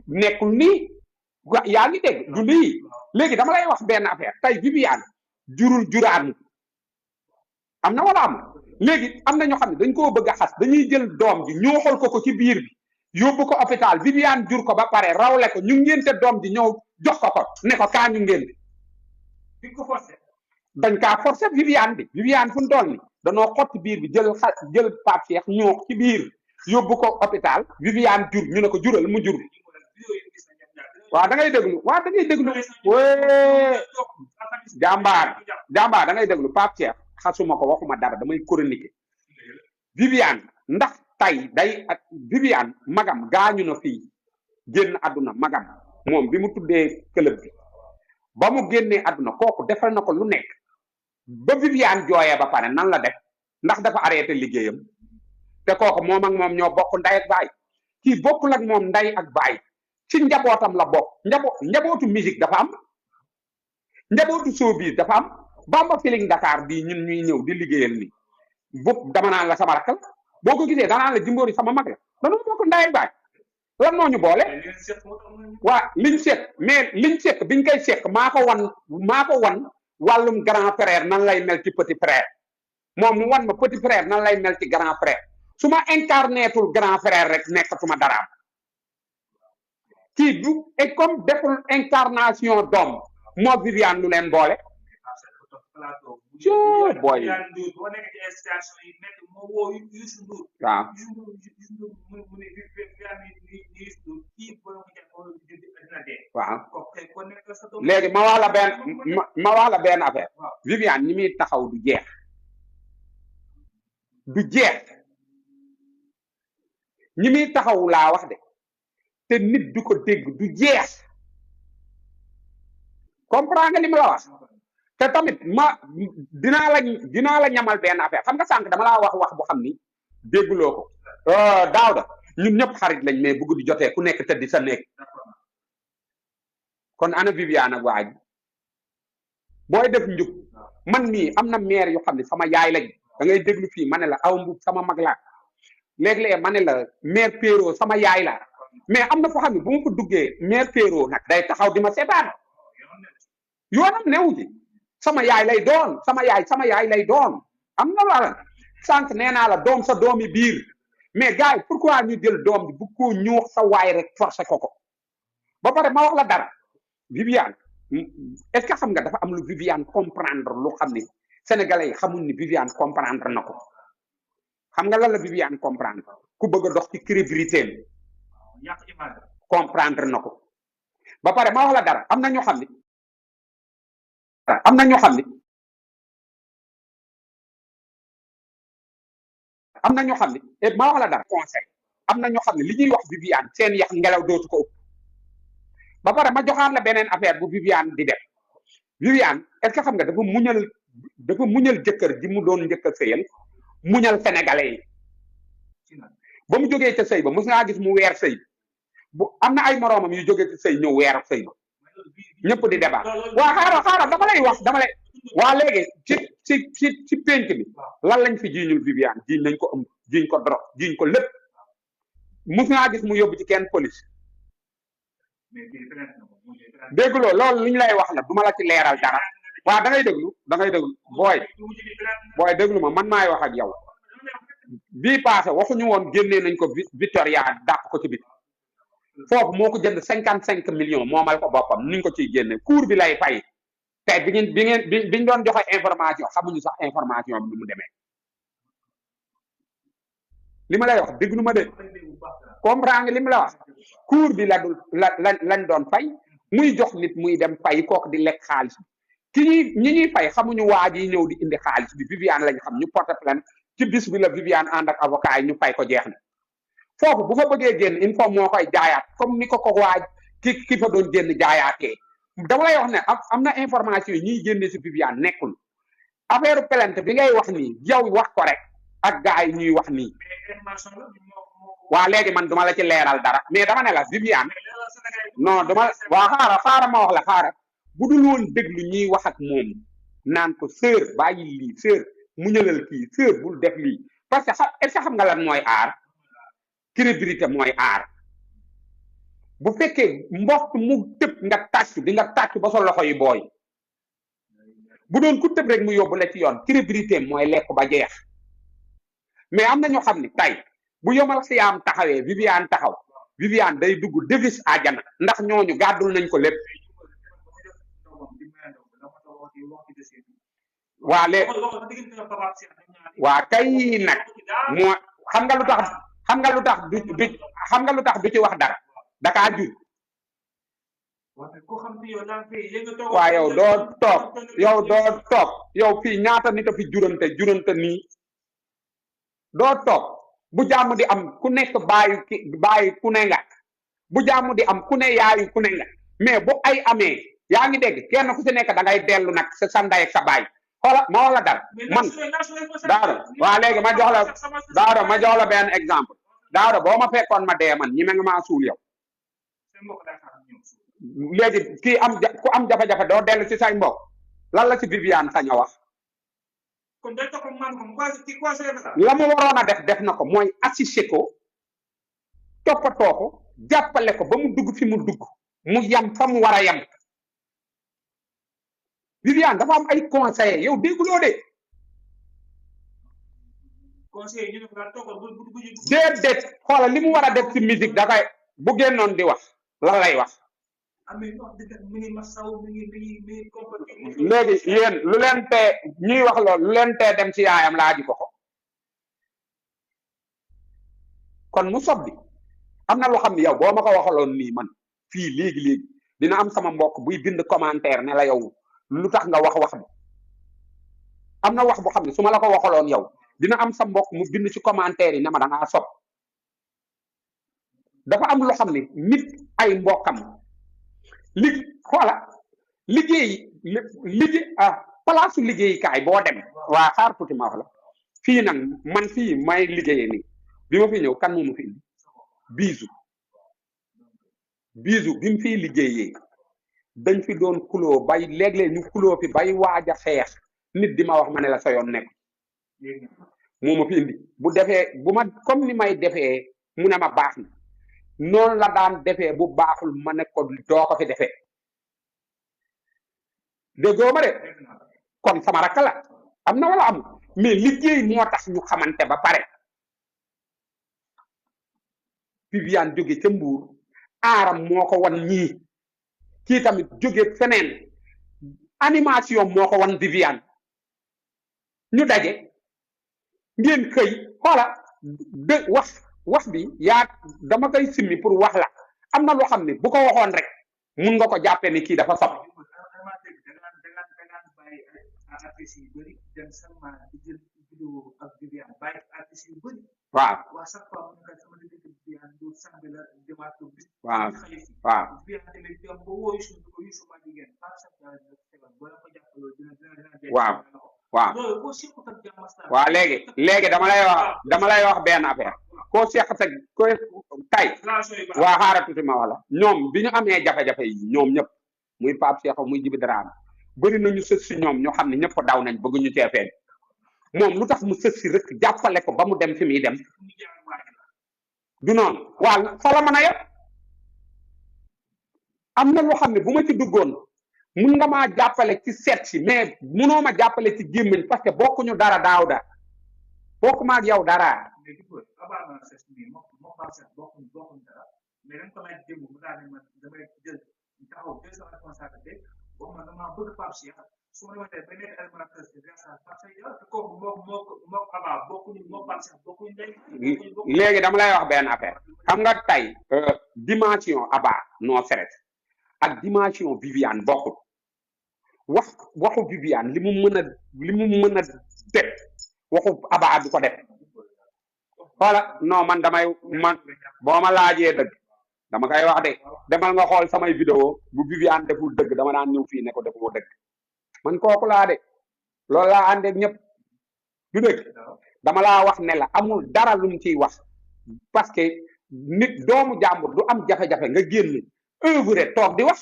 nekkul nii yaa ngi dégg du lii léegi dama lay wax benn affaire tey Viviane jurul juraanu am na wala am léegi am na ñoo xam ne dañ koo bëgg a xas dañuy jël doom ji ñooxal ko ci biir bi yóbbu ko hôpital Viviane jur ko ba pare rawle ko ñu ngénte doom ji ñëw jox ko ne ko kaa ñu ngénte dañ kaa forcé Viviane fu mu toll ni danoo xotti biir bi jël Pape Cheikh ñoox ci biir yóbbu ko hôpital Viviane jur ñu ne ko jural mu jur waaw da ngay déglu jàmbaar da ngay déglu Pape Cheikh xasuma ko waxuma dara damay chroniquer Viviane ndax tey Viviane magam gaañu na fii génn àdduna magam moom bi mu tuddee club bi ba mu génnee àdduna kooku defal na ko lu nekk ba Viviane jooyee ba pare nan la def ndax dafa arrêté liggéeyam te kooku moom ak moom ñoo bokk nday ak baay kii bokkul ak moom nday ak baay ci njabootam la bokk njabootu musique dafa am njabootu showbiz dafa am Bamba Feeling Dakar bii ñun ñuy ñëw di liggéeyal ni bu dama naan la sama rakk la boo ko gisee danaan la Jimbori sama mag la danoo bokk nday ak baay lan moo ñu boole waa liñ sekk biñ koy sekk maa ko wan wàllum grand frère nan lay mel ci petit frère moom mu wan ma petit frère nan lay mel ci grand frère su ma incarneetul grand frère rek nekkatuma daraam kii du et comme deful incarnation doom moo Viviane lu leen boole boy waaw léegi ma wax la benn affaire Viviane ni muy taxaw du jeex ñi muy taxaw laa wax de te nit du ko dégg du jeex comprend nga li ma la wax te tamit dinaa la ñamal benn affaire xam nga sànq dama laa wax bu xam ni dégguloo ko Daouda ñun ñëpp xarit lañ mais bëgg di jotee ku nekk tëddi sa néeg kon ana Viviane ak waaj booy def njub man mii am na maire yoo xam ne sama yaay lañ da ngay déglu fii ma ne la aw mbub sama mag laa léeg-léeg ma ne la maire Péro sama yaay la mais am na foo xam ne bu ma ko duggee maire Péro nag day taxaw di ma seetaan yoonam newu ji sama yaay lay doon am na wala sànq nee naa la doom sa doomi biir mais gars yi pourquoi ñu jël doom bi bu ko ñuux sa waay rek forcé ko ba pare ma wax la dara Viviane est-ce que xam nga dafa am lu Viviane comprendre lu xam ni sénégalais yi xamuñ ni Viviane comprendre na ko xam nga lan la Viviane comprendre ku bëgg a dox ci crédibilité comprendre na ko ba pare ma wax la dara am na ñoo xam ni ma wax la dara conseil am na ñoo xam ne li ñuy wax Viviane seen yax ngelaw dootu ko ëpp ba pare ma joxaan la beneen affaire bu Viviane di def Viviane est-ce que xam nga dafa muñal jëkkër ji mu doon njëkk a sëyal muñal sénégalais yi ba mu jógee ca sëy ba mos ngaa gis mu weer sëy bu am na ay moroomam yu jógee ca sëy ñëw weer ak sëy ba ñëpp di débat waa xaaral dama lay waa léegi ci pénc bi lan lañ fi jiiñul Viviane jiiñ nañ ko ëmb jiiñ ko drogue jiiñ ko lépp mos ngaa gis mu yóbbu ci kenn police dégguloo loolu li ñu lay wax la duma la ci leeral dara waaw da ngay déglu booy déglu ma man maay wax ak yow bii passé waxuñu woon génnee nañ ko Victoria dàq ko ci bit foofu moo ko jënd 55 millions moomal ko boppam ni ñu ko ciy génne cour bi lay fay tey biñ doon joxe information xamuñu sax information bi nu mu demee li ma lay wax déglu ma de comprendre nga li ma la wax cours bi lañ doon fay muy jox nit muy dem fay kooku di lekk xaalis bi ñi ñuy fay xamuñu waa ji ñëw di indi xaalis bi Viviane lañ xam ñu porte plainte ci bis bi la Viviane ànd ak avocat yi ñu fay ko jeex na foofu bu fa bëggee génn il faut moo koy jaayaat comme ni ko waaj ki fa doon génn jaayaatee dama lay wax ne am na information yi ñuy génne si Viviane nekkul affaire plainte bi ngay wax nii yow wax ko rek ak gars yi ñuy wax nii waa léegi man duma la ci leeral dara mais dama ne la Viviane non duma waa xaaral ma wax la xaaral bu dul woon déglu ñuy wax ak moom naan ko sœur bàyyi lii sœur mu ñëlal kii sœur bul def lii parce que est-ce que xam nga lan mooy aar crédibilité mooy aar bu fekkee mbokk mu tëb nga tàcc di nga tàcc ba sa loxo yi booy bu doon ku tëb rek mu yóbbu la ci yoon crédibilité mooy lekk ba jeex mais am na ñoo xam ni tey bu yomal xiyaam taxawee Viviane taxaw Viviane day dugg devis àjjana ndax ñooñu gàddul nañ ko lépp waa léegi waa kay nag moo xam nga lu tax du ci wax dara dakaa jur waa yow doo toog yow fii ñaata nit a fi jurante nii doo toog bu jàmm di am ku nekk bàyyi ku ne nga bu jàmm di am ku ne yaayu ku ne nga mais bu ay amee yaa ngi dégg kenn ku si nekk da ngay dellu nag sa nday ak sa baay xoola ma wax la dara man daaro waa léegi ma jox la benn exemple daaro boo ma fekkoon ma dee man ñi me nga maa suul yow léegi kii ku am jafe-jafe doo dellu si say mbokk lan la si Viviane sañ a wax la mu waroon a def na ko mooy assister ko toppatoo ko jàppale ko ba mu dugg fi mu dugg mu yam fa mu war a yam Viviane dafa am ay conseillers yow dégguloo de déedéet xoolal li mu war a def ci musique da koy bu génnoon di wax lan lay wax léegi yéen lu leen tee ñuy wax loolu lu leen tee dem ci yaayam laaji ko kon mu sobbi am na loo xam ne yow boo ma ko waxaloon nii man fii léegi dina am sama mbokk buy bind commentaire ne la yow lu tax nga wax bi am na wax bu xam ne su ma la ko waxaloon yow dina am sa mbokk mu bind ci commentaire yi ne ma da ngaa sob dafa am loo xam ne nit ay mbokkam liggéey palaasu liggéeykaay boo dem waa xaar tuuti ma wax la fii nag man fii may liggéeyee nii bi ma fi ñëw kan moo ma fi indi biisu bi mu fiy liggéeyee dañ fi doon kuloo bay léeg-léeg ñu kuloo fi bay waaj a xeex nit di ma wax ma ne la sa yoon nekk moo ma fi indi bu defee bu ma comme ni may defee mu ne ma baax na noonu la daan defee bu baaxul ma ne ko doo ko fi defee déggoo ma de kon sama rakk la am na wala amul mais liggéey moo tax ñu xamante ba pare Viviane jóge ca Mbuur aaram moo ko wan ñii kii tamit jóge feneen animation moo ko wan Viviane ñu daje ngeen xëy xoola de wax bi yaa dama koy simmi pour wax la am na loo xam ne bu ko waxoon rek mun nga ko jàppee ni kii dafa sob waaw waaw léegi dama lay wax benn affaire koo seq teg ko tay waa xaaral tuuti ma wax la ñoom bi ñu amee jafe-jafe yi ñoom ñëpp muy Pape Cheikh muy Djibi Dramé bëri nañu sës si ñoom ñoo xam ne ñëpp daw nañ bëgg ñu cee feeñ moom lu tax mu sës si rek jàppale ko ba mu dem fi muy dem du noonu waaw fa la mën a yëpp am na loo xam ne bu ma ci duggoon mun nga maa jàppale ci seet si mais munoo ma jàppale ci gémmiñ parce que bokkuñu dara daaw da bokkuma ak yow dara bon man damaa bëgg Pape Cheikh su ma demee ba nekk animateur bi grâce à Pape Cheikh te kooku moo Aba bokkuñu moo Pape Cheikh bokkuñu ndey léegi dama lay wax benn affaire xam nga tey dimension Aba non stress ak dimension Viviane bokkut waxu Viviane li mu mën a def waxu Aba du ko def voilà non man boo ma laajee dëgg dama koy wax de demal nga xool samay vidéo bu Viviane deful dëgg dama daan ñëw fii ne ko defoo dëgg man kooku laa de loolu laa àndeeg ñëpp du dëgg dama laa wax ne la amul dara lu mu ciy wax parce que nit doomu jàmbur du am jafe-jafe nga génn œuvre toog di wax.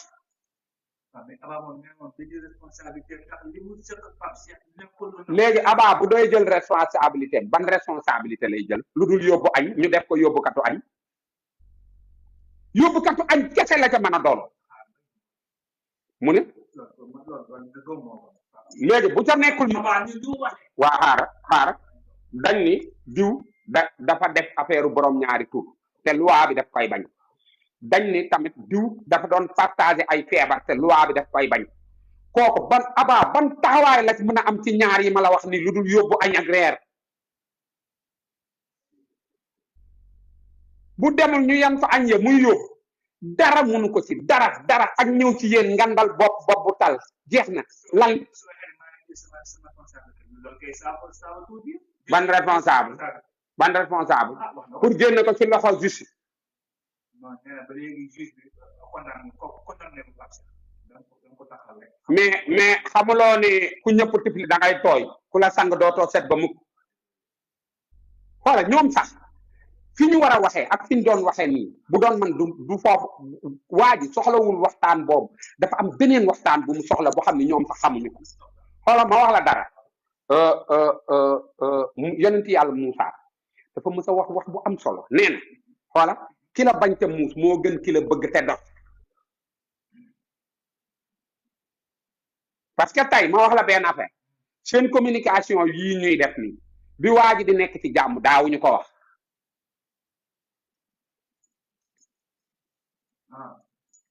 léegi Aba bu doy jël responsabilité ban responsabilité lay jël lu dul yóbbu añ ñu def ko yóbbukatu añ yóbbukatu añ kese la ca mën a doon mu ne léegi bu ca nekkul waa xaar dañ ni diw dafa def affaire borom ñaari tur te loi bi daf koy bañ dañ ni tamit diw dafa doon partager ay feebar te loi bi daf koy bañ kooku Aba ban taxawaay la mën a am ci ñaar yi ma la wax ni lu dul yóbbu añ ak reer bu demul ñu yan fa añ ya muy yóbbu dara mënu ko ci dara ak ñëw ci yéen ngandal bopp bu tal jeex na lan ban responsable pour génne ko ci loxo justice mais xamuloo ni ku ñëpp tifli da ngay tooy ku la sang dootoo set ba mukk xoola ñoom sax fi ñu war a waxee ak fi ñu doon waxee nii bu doon man du foofu waa ji soxlawul waxtaan boobu dafa am beneen waxtaan bu mu soxla boo xam ne ñoom sax xamuñu ko xoola ma wax la dara yonent yàlla Muusa dafa mës a wax bu am solo nee na xoola ki la bañ te muus moo gën ki la bëgg te dof parce que tey ma wax la benn affaire seen communication yii ñuy def nii bi waa ji di nekk ci jàmm daawuñu ko wax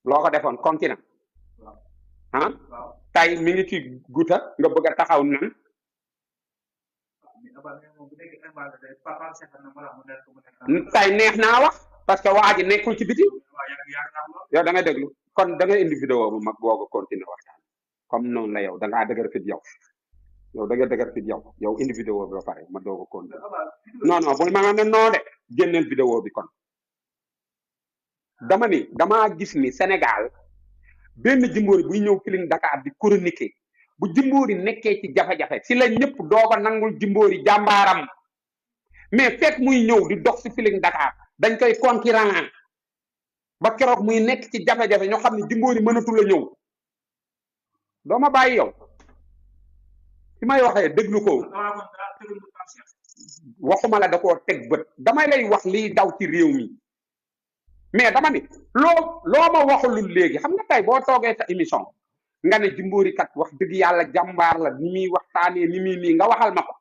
loo ko defoon continent tey mi ngi ci guta nga bëgg a taxaw nan tey neex naa wax parce que waa ji nekkul ci biti yow da nga déglu kon da nga indi vidéo bu mag booga continuer waxtaan comme noonu la yow da ngaa dëgër fit yow da nga dëgër fit yow indi vidéo bi ba pare ma doog a continuer non bul ma nga ne noo de génneel vidéo bi kon damaa gis ni Sénégal benn jimboori buy ñëw Feeling Dakar di chroniquer bu jimboori nekkee ci jafe-jafe si la ñëpp doog a nangul jimboori jàmbaaram mais fekk muy ñëw di dox si Feeling Dakar dañ koy concurrent ba keroog muy nekk ci jafe-jafe ñoo xam ne jimboori mënatu la ñëw doo ma bàyyi yow fi may waxee déglu ko waxuma la da koo teg bët damay lay wax liy daw ci réew mi mais dama ni loo ma waxulul léegi xam nga tey boo toogee sa émission nga ne Jimbori kat wax dëgg yàlla jàmbaar la ni muy waxtaanee ni muy nii nga waxal ma ko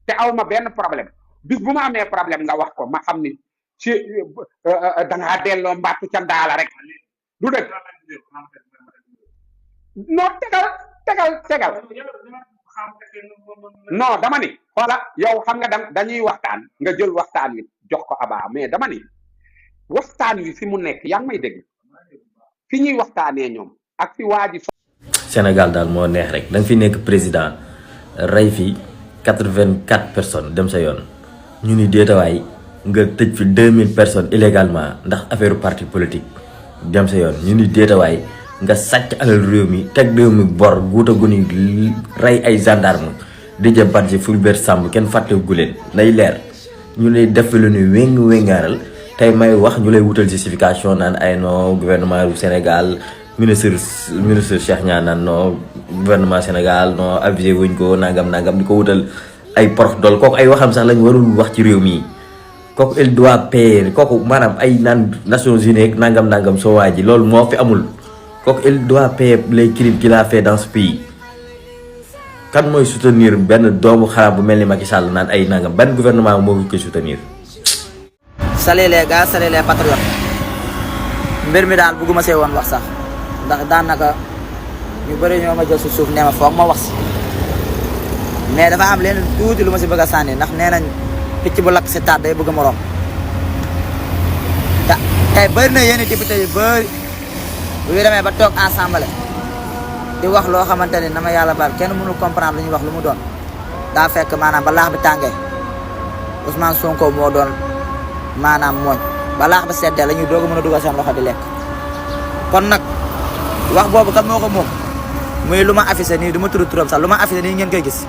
te aw ma benn problème bis bu ma amee problème nga wax ko ma xam ni ci dangaa delloo mbattu ca ndaala rek du dëgg non tegal non dama ni voilà yow xam nga dañuy waxtaan nga jël waxtaan wi jox ko Aba mais dama ni waxtaan wi fi mu nekk yaa ngi may dégg fi ñuy waxtaanee ñoom ak fi waa ji Sénégal daal moo neex rek da nga fi nekk président rey fi 84 personnes dem sa yoon ñu ni déetawaay nga tëj fi 2000 personnes illégalement ndax affaire parti politique dem sa yoon ñu ni déetawaay nga sàcc alal réew mi teg réew mi bor guuta guni rey ay gendarme Didier Badji Fulbert Sambou kenn fàttewu leen nay leer ñu lay def lu ñu wéngaaral tey may wax ñu lay wutal justification naan ay non gouvernement du Sénégal ministre Cheikh Niane naan non gouvernement Sénégal non avisé wuñ ko nangam di ko wutal ay porox dool kooku ay waxam sax lañ warul wax ci réew mi kooku il doit payer kooku maanaam ay naan Nations Unies nangam soo waa ji loolu moo fi amul kooku il doit payer les crimes qu'il a fait dans ce pays kan mooy soutenir benn doomu xaraam bu mel ni Macky Sall naan ay nangam ban gouvernement moo koy soutenir. Salut les gars, salut les patriotes mbir mi daal bëgguma see woon wax sax ndax daanaka ñu bëri ñoo ma jël si suuf nee ma foog ma wax si mais dafa am leen tuuti lu ma si bëgg a sànni ndax nee nañ picc bu lakk si taat day bëgg morom te tey bëri na yenn député yu bëri bu ñu demee ba toog ensemble di wax loo xamante ni na ma yàlla baal kenn mënul comprendre lu ñuy wax lu mu doon daa fekk maanaam ba laax bi tàngee Ousmane Sonko moo doon maanaam mooñ ba laax bi seddee la ñuy doog a mën a dugal seen loxo di lekk kon nag wax boobu kan moo ko moom muy lu ma affiché nii du ma tudd turam sax lu ma affiché nii ngeen koy gis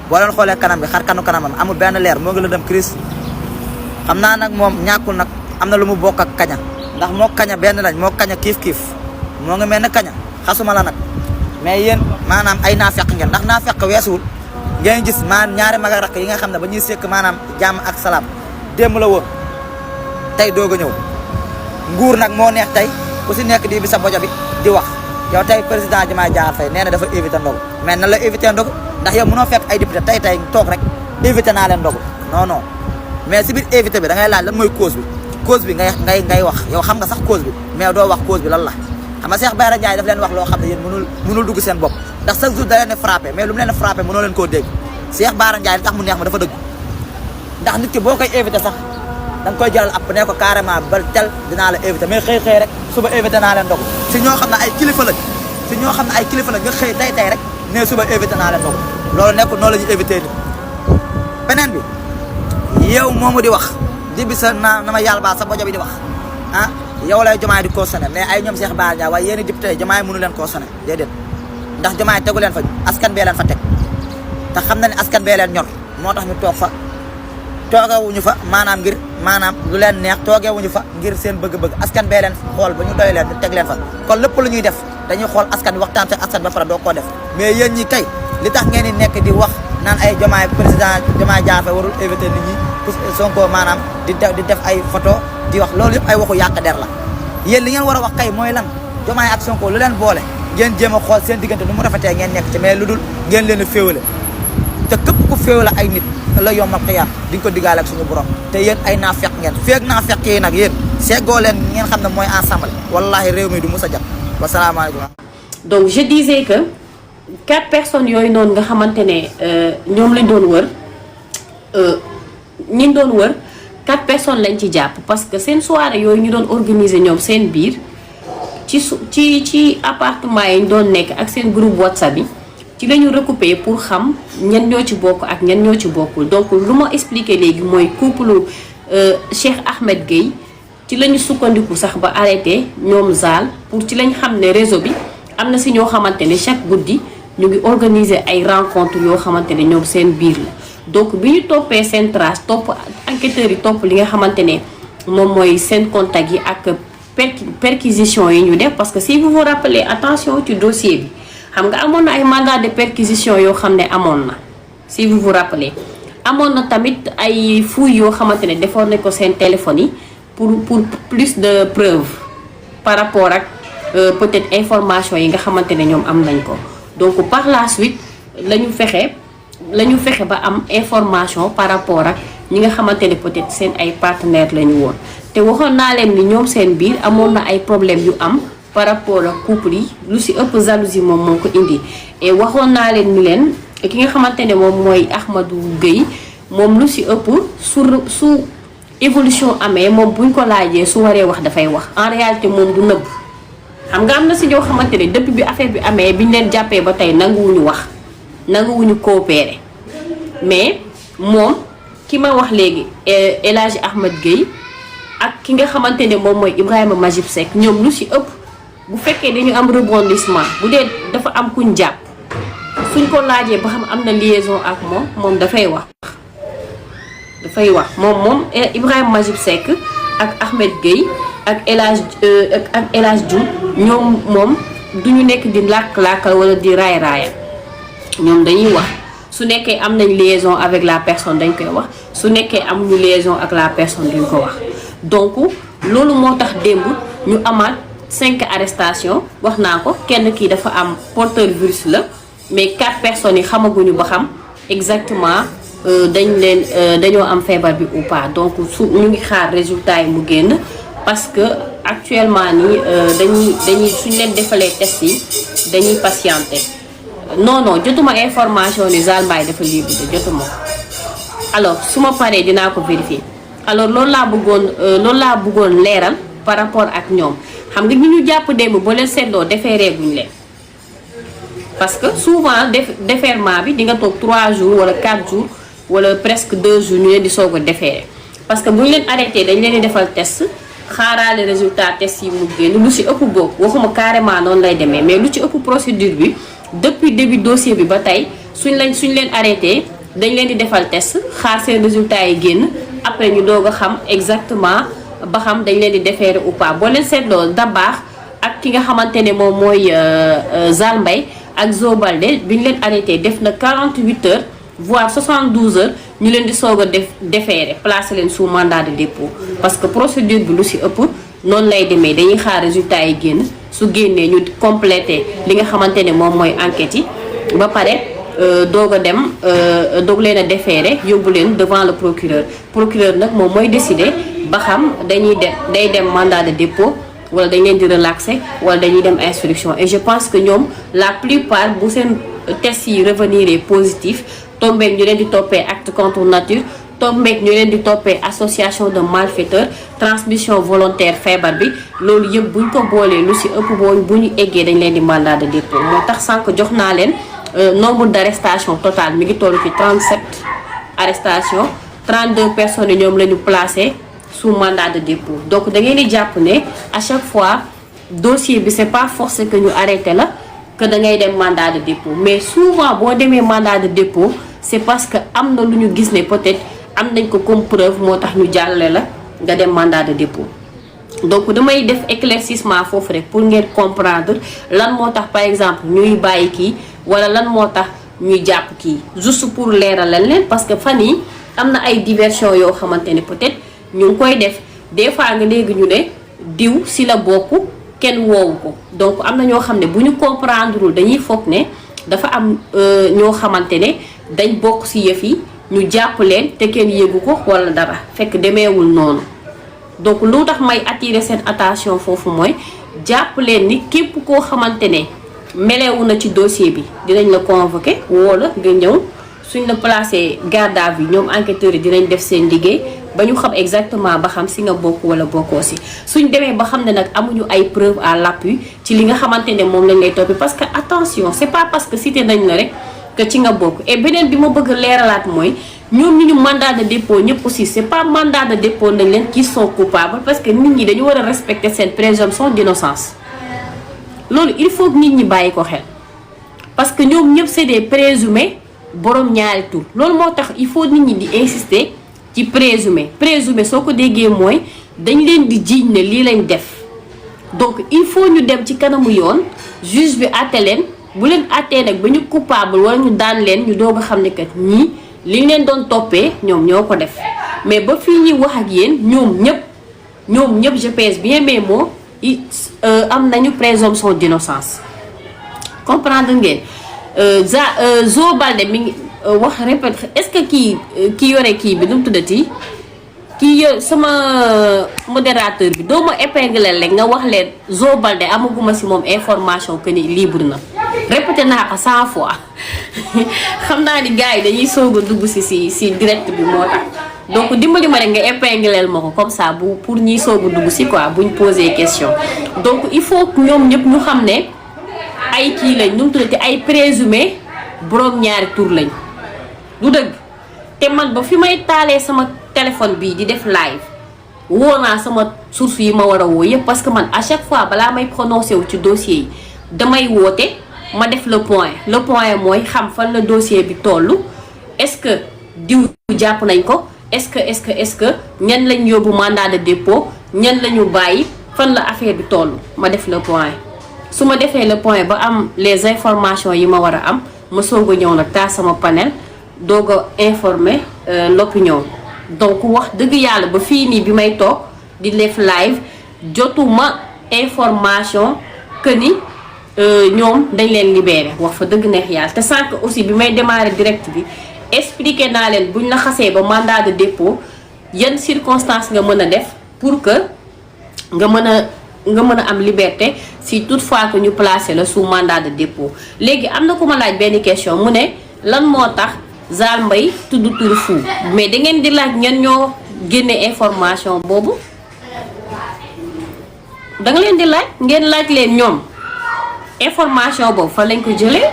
boo leen xoolee kanam bi xar kanu kanamam amul benn leer moo ngi la dem crise xam naa nag moom ñàkkul nag am na lu mu bokk ak kaña ndax moo kaña benn lañ moo kaña kiif moo ngi mel ne kaña xasuma la nag mais yéen maanaam ay naafeq ngeen ndax naafeq weesuwul ngeen gis maanaam ñaari mag ak rakk yi nga xam ne ba ñuy sekk maanaam jàmm ak salaam démb la woon tey doog a ñëw nguur nag moo neex tey ku si nekk di bi sa bojo bi di wax yow tey président Diomaye Diakhar Faye nee na dafa éviter ndogu mais nan la éviter ndogu ndax yow mënoo fekk ay député tey toog rek éviter naa leen ndogu non mais si biir éviter bi da ngay laaj lan mooy cause bi ngay wax yow xam nga sax cause bi mais doo wax cause bi lan la xam nga Cheikh Bara Ndiaye daf leen wax loo xam ne yéen mënul dugg seen bopp ndax chaque jour da leen frappé mais lu mu leen frappé mënoo leen koo dégg Cheikh Bara Ndiaye li tax mu neex ma dafa dëgg ndax nit ki boo koy éviter sax da nga koy jëlal app ne ko carrément ba tel dinaa la éviter mais xëy rek suba éviter naa leen ndogu si ñoo xam ne ay kilifa lañ nga xëy tey rek ne suba éviter naa leen ndogu loolu nekkul noonu la ñuy éviter ni beneen bi yow moomu di wax di bi sa na ma yàlla baa sa bojo bi di wax ah yow lay Diomaye di cautionné mais ay ñoom Cheikh Bara Ndiaye waaye yéen député Diomaye mënu leen cautionné déedéet ndax Diomaye tegu leen fa askan bee leen fa teg te xam na ne askan bee leen ñor moo tax ñu toog fa toogewuñu fa maanaam ngir maanaam lu leen neex toogewuñu fa ngir seen bëgg-bëgg askan bee leen xool ba ñu doy leen ñu teg leen fa kon lépp lu ñuy def dañuy xool askan bi waxtaan ak askan ba pare doo koo def mais yéen ñi kay li tax ngeen di nekk di wax naan ay Diomaye président Diomaye Diakhar Faye warul éviter nit ñi Sonko maanaam di def ay photo di wax loolu yëpp ay waxu yàq der la yéen li ngeen war a wax kay mooy lan Diomaye ak Sonko lu leen boole ngeen jéem a xool seen diggante nu mu rafetee ngeen nekk ci mais lu dul ngeen leen a féewale te képp ku féewale ay nit la yombal xiyaam di nga ko digaale ak suñu borom te yéen ay naafeq ngeen feeg naafeq yi nag yéen seegoo leen ngeen xam ne mooy ensemble wallahi réew mi du mus a jàpp wasalaamaaleykum. donc je disais que 4 personnes yooyu noonu nga xamante ne ñoom lañ doon wër ñi doon wër 4 personnes lañ ci jàpp parce que seen soirée yooyu ñu doon organiser ñoom seen biir ci appartement yi ñu doon nekk ak seen groupe WhatsApp yi ci la ñu recoupé pour xam ñan ñoo ci bokk ak ñan ñoo ci bokkul donc lu ma expliqué léegi mooy couple Cheikh Ahmed Gueye ci la ñu sukkandiku sax ba arrêté ñoom Zal pour ci lañ xam ne réseau bi am na si ñoo xamante ne chaque guddi ñu ngi organiser ay rencontres yoo xamante ne ñoom seen biir la donc bi ñu toppee seen trace topp enquêteurs yi topp li nga xamante ne moom mooy seen contact yi ak perquisition yi ñu def parce que si vous vous rappelez attention ci dossier bi xam nga amoon na ay mandat de perquisition yoo xam ne amoon na si vous vous rappelez amoon na tamit ay fouilles yoo xamante ne defoon nañ ko seen téléphone yi pour plus de preuves par rapport ak peut-être information yi nga xamante ne ñoom am nañ ko donc par la suite la ñu fexe ba am information par rapport ak ñi nga xamante ne peut-être seen ay partenaires la ñu woon te waxoon naa leen ni ñoom seen biir amoon na ay problèmes yu am par rapport ak couple yi lu si ëpp jalousie moom moo ko indi et waxoon naa leen ni leen ki nga xamante ne moom mooy Ahmadou Gueye moom lu si ëpp su évolution amee moom buñ ko laajee su waree wax dafay wax en réalité moom du nëbb xam nga am na si ñoo xamante ne depuis bi affaire bi amee biñ leen jàppee ba tey nanguwuñu wax nanguwuñu coopérer mais moom ki ma wax léegi El Hadji Ahmed Gueye ak ki nga xamante ne moom mooy Ibrahima Majib Seck ñoom lu si ëpp bu fekkee dañu am rebondissement bu dee dafa am kuñ jàpp suñ ko laajee ba xam am na liaison ak moom dafay wax moom Ibrahima Majib Seck ak Ahmed Gueye ak El Hadj Diouf ñoom moom duñu nekk di làkk-làkkal wala di raay-raaya ñoom dañuy wax su nekkee am nañ liaison avec la personne dañ koy wax su nekkee amuñu liaison ak la personne duñ ko wax donc loolu moo tax démb ñu amaat 5 arrestations wax naa ko kenn kii dafa am porteur virus la mais 4 personnes yi xamaguñu ba xam exactement dañoo am feebar bi ou pas donc su ñu ngi xaar résultat yi mu génn parce que actuellement nii dañuy suñ leen defalee test yi dañuy patienter non jotuma information ni Zale Mbaye dafa libre de jotuma alors su ma paree dinaa ko vérifier alors loolu laa bëggoon leeral par rapport ak ñoom xam nga ñu jàpp démb boo leen seetloo déféré guñ leen parce que souvent déferment bi di nga toog 3 jours wala 4 jours wala presque 2 jours ñu leen di soog a déféré parce que bu ñu leen arrêté dañ leen di defal test xaaraale résultat test yi mu génn lu ci ëpp boobu waxuma carrément noonu lay demee mais lu ci ëpp procédure bi depuis début dossier bi ba tey suñ leen arrêté dañ leen di defal test xaar seen résultat yi génn après ñu doog a xam exactement ba xam dañ leen di déférer ou pas boo leen seetloo Dabakh ak ki nga xamante ne moom mooy Zale Mbaye ak Zo Baldé bi ñu leen arrêté def na 48 heures voire 72 heures ñu leen di soog a déférer placer leen sous mandat de dépôt parce que procédure bi lu ci ëpp noonu lay demee dañuy xaar résultat yi génn su génnee ñu compléter li nga xamante ne moom mooy enquête yi ba pare doog a dem doog leen a déférer yóbbu leen devant le procureur nag moom mooy décider ba xam day dem mandat de dépôt wala dañ leen di relaxer wala dañuy dem instruction et je pense que ñoom la plupart bu seen test yi revenir positif tombeek ñu leen di toppee acte contre nature tombeek ñu leen di toppee association de malfaiteurs transmission volontaire feebar bi loolu yëpp buñ ko boolee lu ci ëpp bu ñu eggee dañ leen di mandat de dépôt moo tax sànq jox naa leen nombre d'arrestation total mi ngi toll ci 37 arrestations 32 personnes ñoom la ñu placé sous mandat de dépôt donc da ngeen di jàpp ne à chaque fois dossier bi c'est pas forcé que ñu arrêté la que da ngay dem mandat de dépôt mais souvent boo demee mandat de dépôt c'est parce que am na lu ñu gis ne peut-être am nañ ko comme preuve moo tax ñu jàllale la nga dem mandat de dépôt donc damay def éclaircissement foofu rek pour ngeen comprendre lan moo tax par exemple ñuy bàyyi kii wala lan moo tax ñuy jàpp kii juste pour leeral leen parce que fan yi am na ay diversion yoo xamante ne peut-être ñu ngi koy def des fois nga léegi ñu ne diw si la bokk kenn woowu ko donc am na ñoo xam ne bu ñu comprendrewul dañuy foog ne dafa am ñoo xamante ne dañ bokk si yëf yi ñu jàpp leen te kenn yëgu ko wala dara fekk demeewul noonu donc lu tax may attirer seen attention foofu mooy jàpp leen ni képp koo xamante ne melewu na ci dossier bi dinañ la convoquer woo la nga ñëw suñ la placé garde à vue ñoom enquêteurs yi dinañ def seen liggéey ba ñu xam exactement ba xam si nga bokk wala bokkoo si suñ demee ba xam ne nag amuñu ay preuve à l'appui ci li nga xamante ne moom lañ lay toppee parce que attention c'est pas parce que cité nañ la rek que ci nga bokk et beneen bi ma bëgg leeralaat mooy ñoom ñu mandat de dépôt ñëpp aussi c'est pas mandat de dépôt nañ leen qui sont coupables parce que nit ñi dañu war a respecter seen présomption d'innocence loolu il faut que nit ñi bàyyi ko xel parce que ñoom ñëpp c'est des présumés borom ñaari tur loolu moo tax il faut nit ñi di insister ci présumé soo ko déggee mooy dañ leen di jiiñ ne lii lañ def donc il faut ñu dem ci kanamu yoon juge bi àtte leen bu leen àttee nag ba ñu coupable wala ñu daan leen ñu doog a xam ne kat ñii liñ leen doon toppee ñoom ñoo ko def mais ba fii ñuy wax ak yéen ñoom ñëpp je pèse bien mes mots am nañu présomption d'innocence comprendre ngeen Zo Baldé mi ngi wax répète est-ce que kii yore kii bi nu mu tuddati kii sama modérateur bi doo ma épingler rek nga wax leen Zo Baldé amaguma si moom information que ni libre na répété naa ko 100 fois xam naa ni gars yi dañuy soog a dugg si direct bi moo tax donc dimbali ma rek nga épingler ma ko comme ça bu pour ñiy soog a dugg si quoi buñ poser question donc il faut que ñoom ñëpp ñu xam ne ay kii lañ nu mu tuddati ay présumé borom ñaari tur lañ du dëgg te man ba fi may taalee sama téléphone bii di def live woo naa sama source yi ma war a woo yëpp parce que man à chaque fois balaa may prononcé wu ci dossier yi damay woote ma def le point mooy xam fan la dossier bi toll est-ce que diw jàpp nañ ko est-ce que ñan lañ yóbbu mandat de dépôt ñan la ñu bàyyi fan la affaire bi toll ma def le point su ma defee le point ba am les informations yi ma war a am ma soog a ñëw nag taa sama panel doog a informer l'opinion donc wax dëgg yàlla ba fii nii bi may toog di def live jotuma information que ni ñoom dañ leen libéré wax fa dëgg neex yàlla te sànq aussi bi may démarrer direct bi expliqué naa leen buñ la xasee ba mandat de dépôt yan circonstances nga mën a def pour que nga mën a nga mën a am liberté si toutefois que ñu placer la sous mandat de dépôt. léegi am na ku ma laaj benn question mu ne lan moo tax Zale Mbaye tudd turu Fou mais da ngeen di laaj ñan ñoo génne information boobu da nga leen di laaj ngeen laaj leen ñoom information boobu fa lañ ko jëlee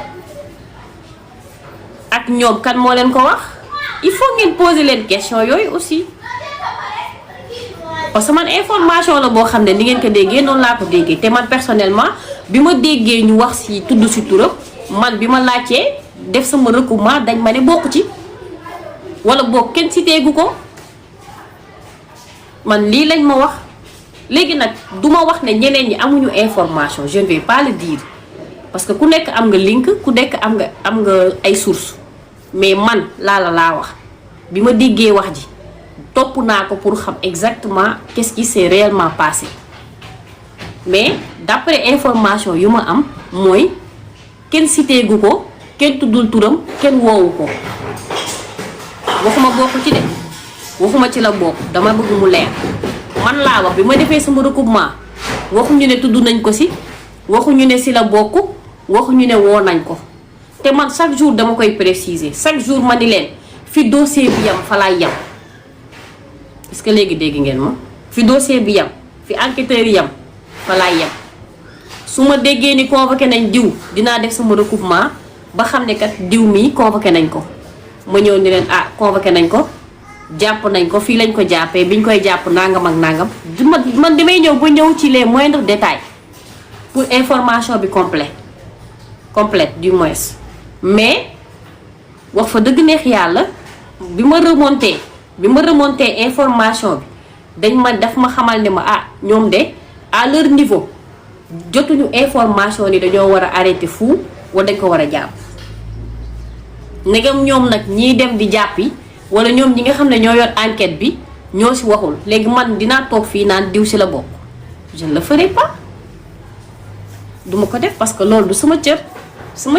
ak ñoom kan moo leen ko wax il faut ngeen poser leen question yooyu aussi parce que man information la boo xam ne ni ngeen ko déggee noonu laa ko déggee te man personnellement bi ma déggee ñu wax si tudd si turam man bi ma laajtee def sama recoupement dañ ma ne bokk ci wala bokk kenn cité gu ko man lii lañ ma wax léegi nag du ma wax ne ñeneen ñi amuñu information je ne vais pas le dire parce que ku nekk am nga link ku nekk am nga ay sources mais man laa wax bi ma déggee wax ji topp naa ko pour xam exactement qu'est-ce qui s'est réellement passé mais d'après information yu ma am mooy kenn cité gu ko kenn tuddul turam kenn woowu ko waxuma bokk ci de waxuma ci la bokk dama bëgg mu leer man laa wax bi ma defee sama recoupement waxuñu ne tudd nañ ko si waxuñu ne si la bokk waxuñu ne woo nañ ko te man chaque jour dama koy préciser chaque jour ma ni leen fi dossier bi yam fa laay yam est-ce que léegi dégg ngeen ma fi dossier bi yam fi enquêteurs yi yam fa laay yam su ma déggee ni convoqué nañ diw dinaa def sama recoupement ba xam ne kat diw mii convoqué nañ ko ma ñëw ni leen ah convoqué nañ ko jàpp nañ ko fii lañ ko jàppee biñ koy jàpp nangam ak nangam man damay ñëw ba ñëw ci les moindres détails pour information bi complète du moins mais wax fa dëgg neex yàlla bi ma remonté information bi daf ma xamal ne ma ah ñoom de à leur niveau jotuñu information ni dañoo war a arrêter Fou wala dañ ko war a jàpp ndegam ñoom nag ñiy dem di jàppi wala ñoom ñi nga xam ne ñoo yor enquête bi ñoo si waxul léegi man dinaa toog fii naan diw si la bokk je ne le ferai pas duma ko def parce que loolu du sama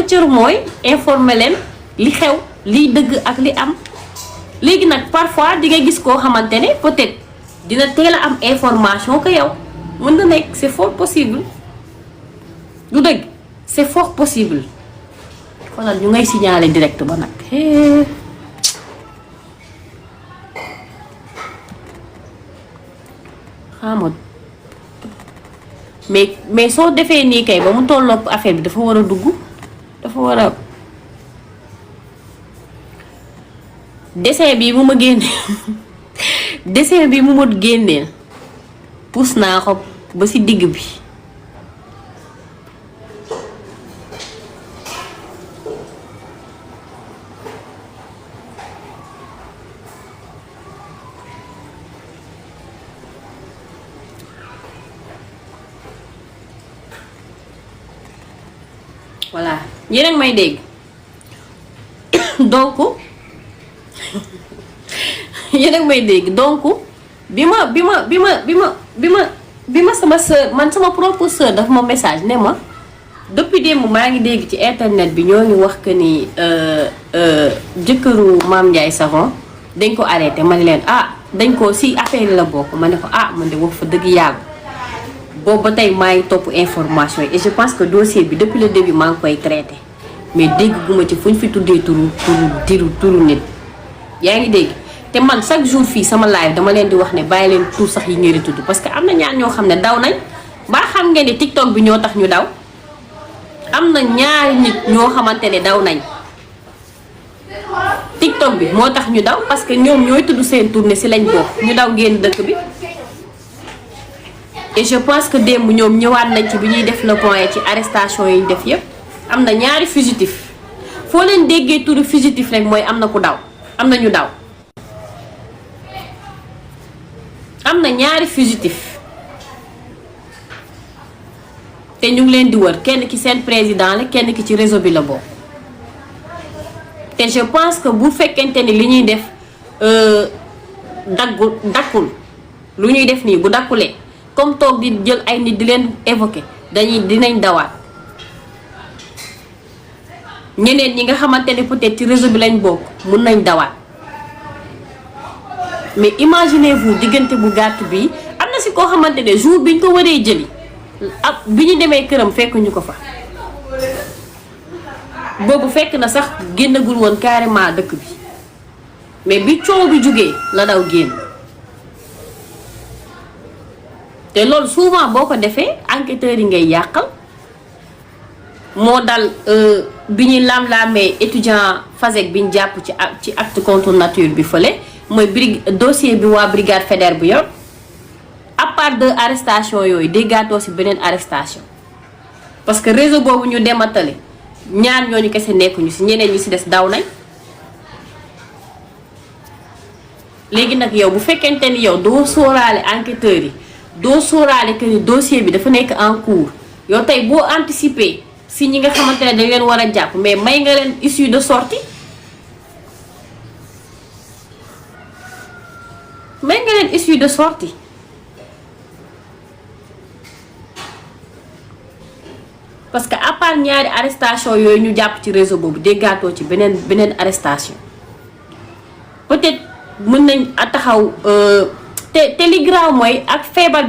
cër mooy informer leen li xew liy dëgg ak li am léegi nag parfois di nga gis koo xamante ne peut-être dina teel a am information que yow mën na nekk c'est fort possible du dëgg c'est fort possible xoolal ñu ngay signaler direct ba nag xamul mais soo defee nii kay ba mu tolloog affaire bi dafa war a dugg dafa war a dessin bi mu ma génne dessin bi mu ma génneel puus naa ko ba ci digg bi voilà yéen a may dégg donc yéen a may dégg donc bi ma sama sœur man sama propre sœur dafa ma message ne ma depuis démb maa ngi dégg ci internet bi ñoo ngi wax que ni jëkkëru Mame Ndiaye Savon dañ ko arrêté ma ne leen ah dañ ko si affaire la bokk ma ne ko ah man de wax fa dëgg yàlla boobu ba tey maa ngi topp information yi et je pense que dossier bi depuis le début maa ngi koy traité mais dégg guma ci fu ñu fi tuddee turu nit yaa ngi dégg te man chaque jour fii sama live dama leen di wax ne bàyyi leen tur sax yi ngeen di tudd parce que am na ñaar ñoo xam ne daw nañ ba xam ngeen ne TikTok bi ñoo tax ñu daw am na ñaari nit ñoo xamante ne daw nañ TikTok bi moo tax ñu daw parce que ñoom ñooy tudd seen tournée si lañ bokk ñu daw génn dëkk bi et je pense que démb ñoom ñëwaat nañ ci bi ñuy def le point ci arrestation yi ñu def yëpp am na ñaari fugitif foo leen déggee turu fugitif rek mooy am na ku daw am na ñu daw am na ñaari fugitif te ñu ngi leen di wër kenn ki seen président la kenn ki ci réseau bi la bokk te je pense que bu fekkente ni li ñuy def dakkul lu ñuy def nii bu dakkulee comme toog di jël ay nit di leen évoquer dinañ dawaat ñeneen ñi nga xamante ne peut-être ci réseau bi lañ bokk mun nañ dawaat mais imaginez-vous diggante bu gàtt bi am na si koo xamante ne jour biñ ko waree jëli bi ñu demee këram fekk ñu ko fa boobu fekk na sax génnagul woon carrément dëkk bi mais bi coow bi jógee la daw génn te loolu souvent boo ko defee enquêteurs yi ngay yàqal moo dal bi ñuy lam-laamee étudiant FASEG bi ñu jàpp ci acte contre nature bi fële mooy dossier bi waa brigade fédère bu yor à part de arrestation yooyu déggaatoo si beneen arrestation parce que réseau boobu ñu dematale ñaar ñooñu kese nekkuñu si ñeneen ñi si des daw nañ léegi nag yow bu fekkente ni yow doo sóoraale enquêteurs yi doo sóoraale que ni dossier bi dafa nekk en cours yow tey boo anticiper si ñi nga xamante ne dañ leen war a jàpp mais may nga leen issue de sortie may nga leen issue de sortie parce que à part ñaari arrestation yooyu ñu jàpp ci réseau boobu déggaatoo ci beneen arrestation peut-être mën nañ taxaw te li graaw mooy ak feebar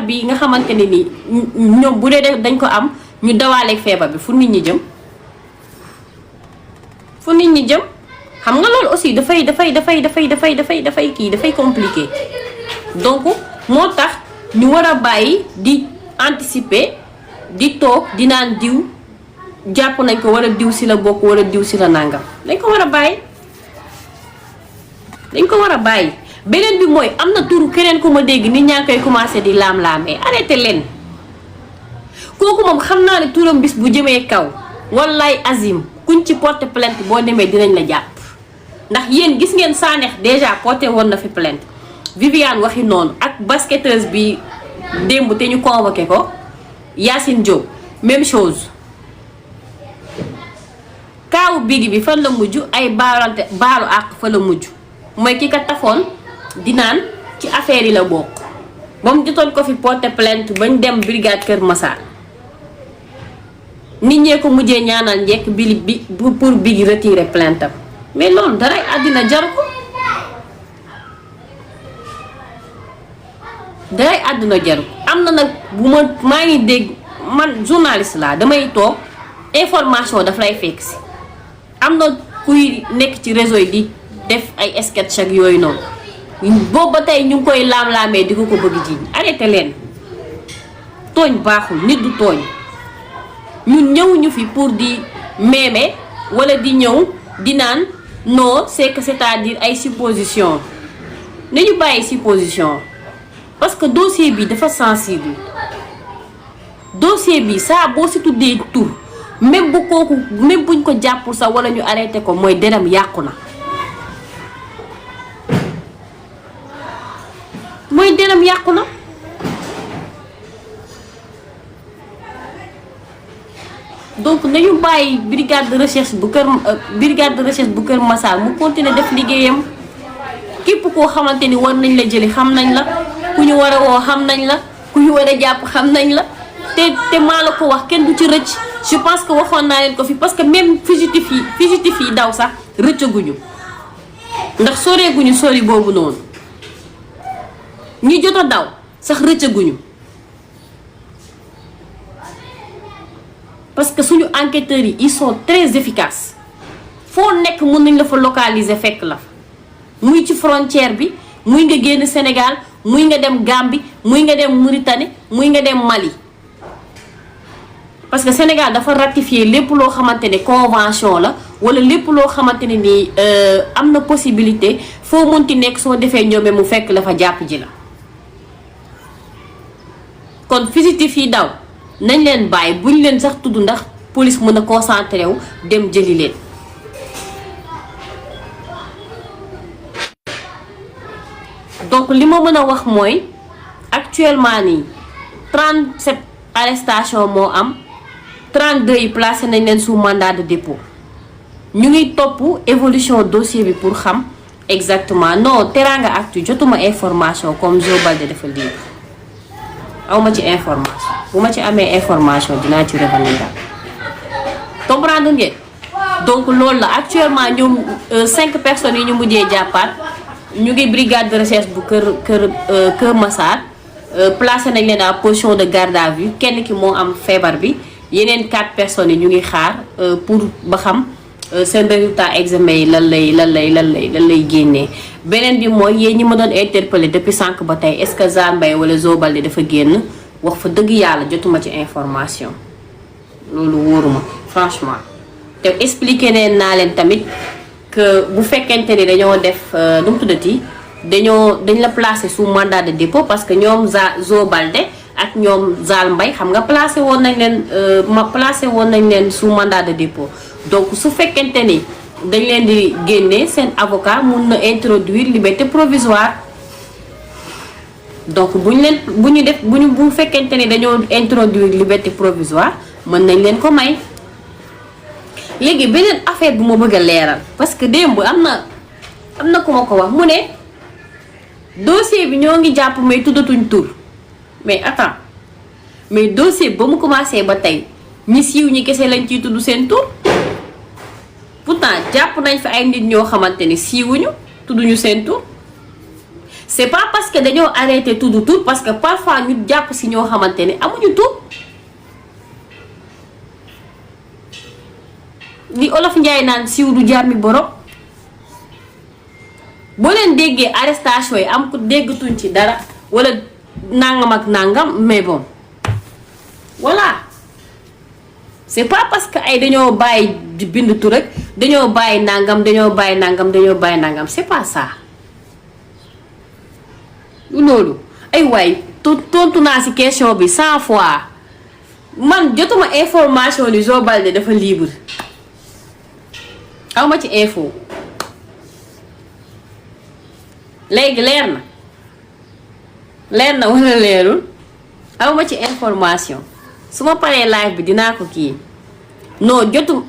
bi nga xamante ne nii ñoom bu dee dañ ko am ñu dawaaleeg feebar bi fu nit ñi jëm xam nga loolu aussi dafay compliqué donc moo tax ñu war a bàyyi di anticiper di toog di naan diw jàpp nañ ko war a diw si la bokk war a diw si la nàngam dañ ko war a bàyyi beneen bi mooy am na turu keneen ku ma dégg nit ñaa koy commencé di laam-laamee arrêté leen kooku moom xam naa ne turam bis bu jëmee kaw wallaay azim kuñ ci porte plainte boo demee dinañ la jàpp ndax yéen gis ngeen Sanekh déjà porté woon na fi plainte Viviane waxi noonu ak basketteuse bi démb te ñu convoqué ko Yacine Diop même chose kaawu bigi bi fan la mujj ay baalu àq fa la mujj mooy ki ka tafoon di naan ci affaire yi la bokk ba mu jotoon ko fi porté plainte bañ dem brigade Kër Massar nit ñee ko mujjee ñaanal njekk bi pour bigi retirer plainte am mais loolu daray àddina jaru ko am na nag bu maa ngi dégg man journaliste laa damay toog information daf lay fekk si am na kuy nekk ci réseau yi di def ay sketch ak yooyu noonu boobu ba tey ñu ngi koy laam-laamee di ko bëgg jiiñ arrêté leen tooñ baaxul nit du tooñ ñun ñëwuñu fi pour di méeme wala di ñëw di naan non c'est-à-dire ay supposition nañu bàyyi supposition parce que dossier bi dafa sensible dossier bi saa boo si tuddee tur même buñ ko jàppul sax wala ñu arrêté ko mooy deram yàqu na donc nañu bàyyi brigade de recherche bu Kër Massar mu continuer def liggéeyam képp koo xamante ni war nañ la jëli xam nañ la ku ñu war a woo xam nañ la ku ñu war a jàpp xam nañ la te maa la ko wax kenn du ci rëcc je pense que waxoon naa leen ko fi parce que même fugitif yi daw sax rëccaguñu ndax soreeguñu sori boobu noonu ñi jot a daw sax rëccaguñu parce que suñu enquêteurs yi ils sont très efficaces foo nekk mën nañ la fa localiser fekk la muy ci frontière bi muy nga génn Sénégal muy nga dem Gambie muy nga dem Mauritanie muy nga dem Mali parce que Sénégal dafa ratifier lépp loo xamante ne convention la wala lépp loo xamante ne nii am na possibilité foo mënti nekk soo defee ñoome mu fekk la fa jàpp ji la kon fugitif yi daw nañ leen bàyyi buñ leen sax tudd ndax police mën a concentré wu dem jëli leen donc li ma mën a wax mooy actuellement nii 37 arrestation moo am 32 yi placé nañ leen sous mandat de dépôt ñu ngi topp évolution dossier bi pour xam exactement non Teranga Actu jotuma information comme Jo Baldé dafa lii awma ci information bu ma ci amee information dinaa ci revenir daal comprendre ngeen donc loolu la actuellement ñoom 5 personnes yi ñu mujjee jàppaat ñu ngi brigade de recherche bu Kër Massar placé nañ leen en position de garde à vue kenn ki moo am feebar bi yeneen 4 personnes yi ñu ngi xaar pour ba xam seen résultat examen yi lan lay génnee. beneen bi mooy yéen ñi ma doon interpellé depuis sànq ba tey est-ce que Zale Mbaye wala Zo Baldé dafa génn wax fa dëgg yàlla jotuma ci information loolu wóoruma franchement. te expliqué neen naa leen tamit que bu fekkente ni dañoo def nu mu tuddati dañ la placé sous mandat de dépôt parce que ñoom Zo Baldé ak ñoom Zale Mbaye xam nga placé woon nañ leen sous mandat de dépôt donc su fekkente ni dañ leen di génne seen avocat mun na introduire liberté provisoire donc bu fekkente ni dañoo introduire liberté provisoire mën nañ leen ko may. léegi beneen affaire bu ma bëgg a leeral parce que démb am na ku ma ko wax mu ne dossier bi ñoo ngi jàpp may tuddatuñ tur mais attends mais dossier ba mu commencé ba tey ñi siiw ñi kese lañ ciy tudd seen tur pourtant jàpp nañ fi ay nit ñoo xamante ni siiwuñu tudduñu seen tur c'est pas parce que dañoo arrêté tudd tur parce que parfois ñu jàpp si ñoo xamante ni amuñu tur. li olof Njaay naan siiw du jàmmi borom boo leen déggee arrestation yi am ko déggatuñ ci dara wala nangam ak nangam mais bon voilà c'est pas parce que ay dañoo bàyyi di bind tur rek dañoo bàyyi nangam c'est pas ça loolu ay waay tontu naa ci question bi 100 fois man jotuma information ni Zo Baldé dafa libre aw ma ci info léegi leer na wala leerul aw ma ci information su ma paree live bi dinaa ko kii non jotum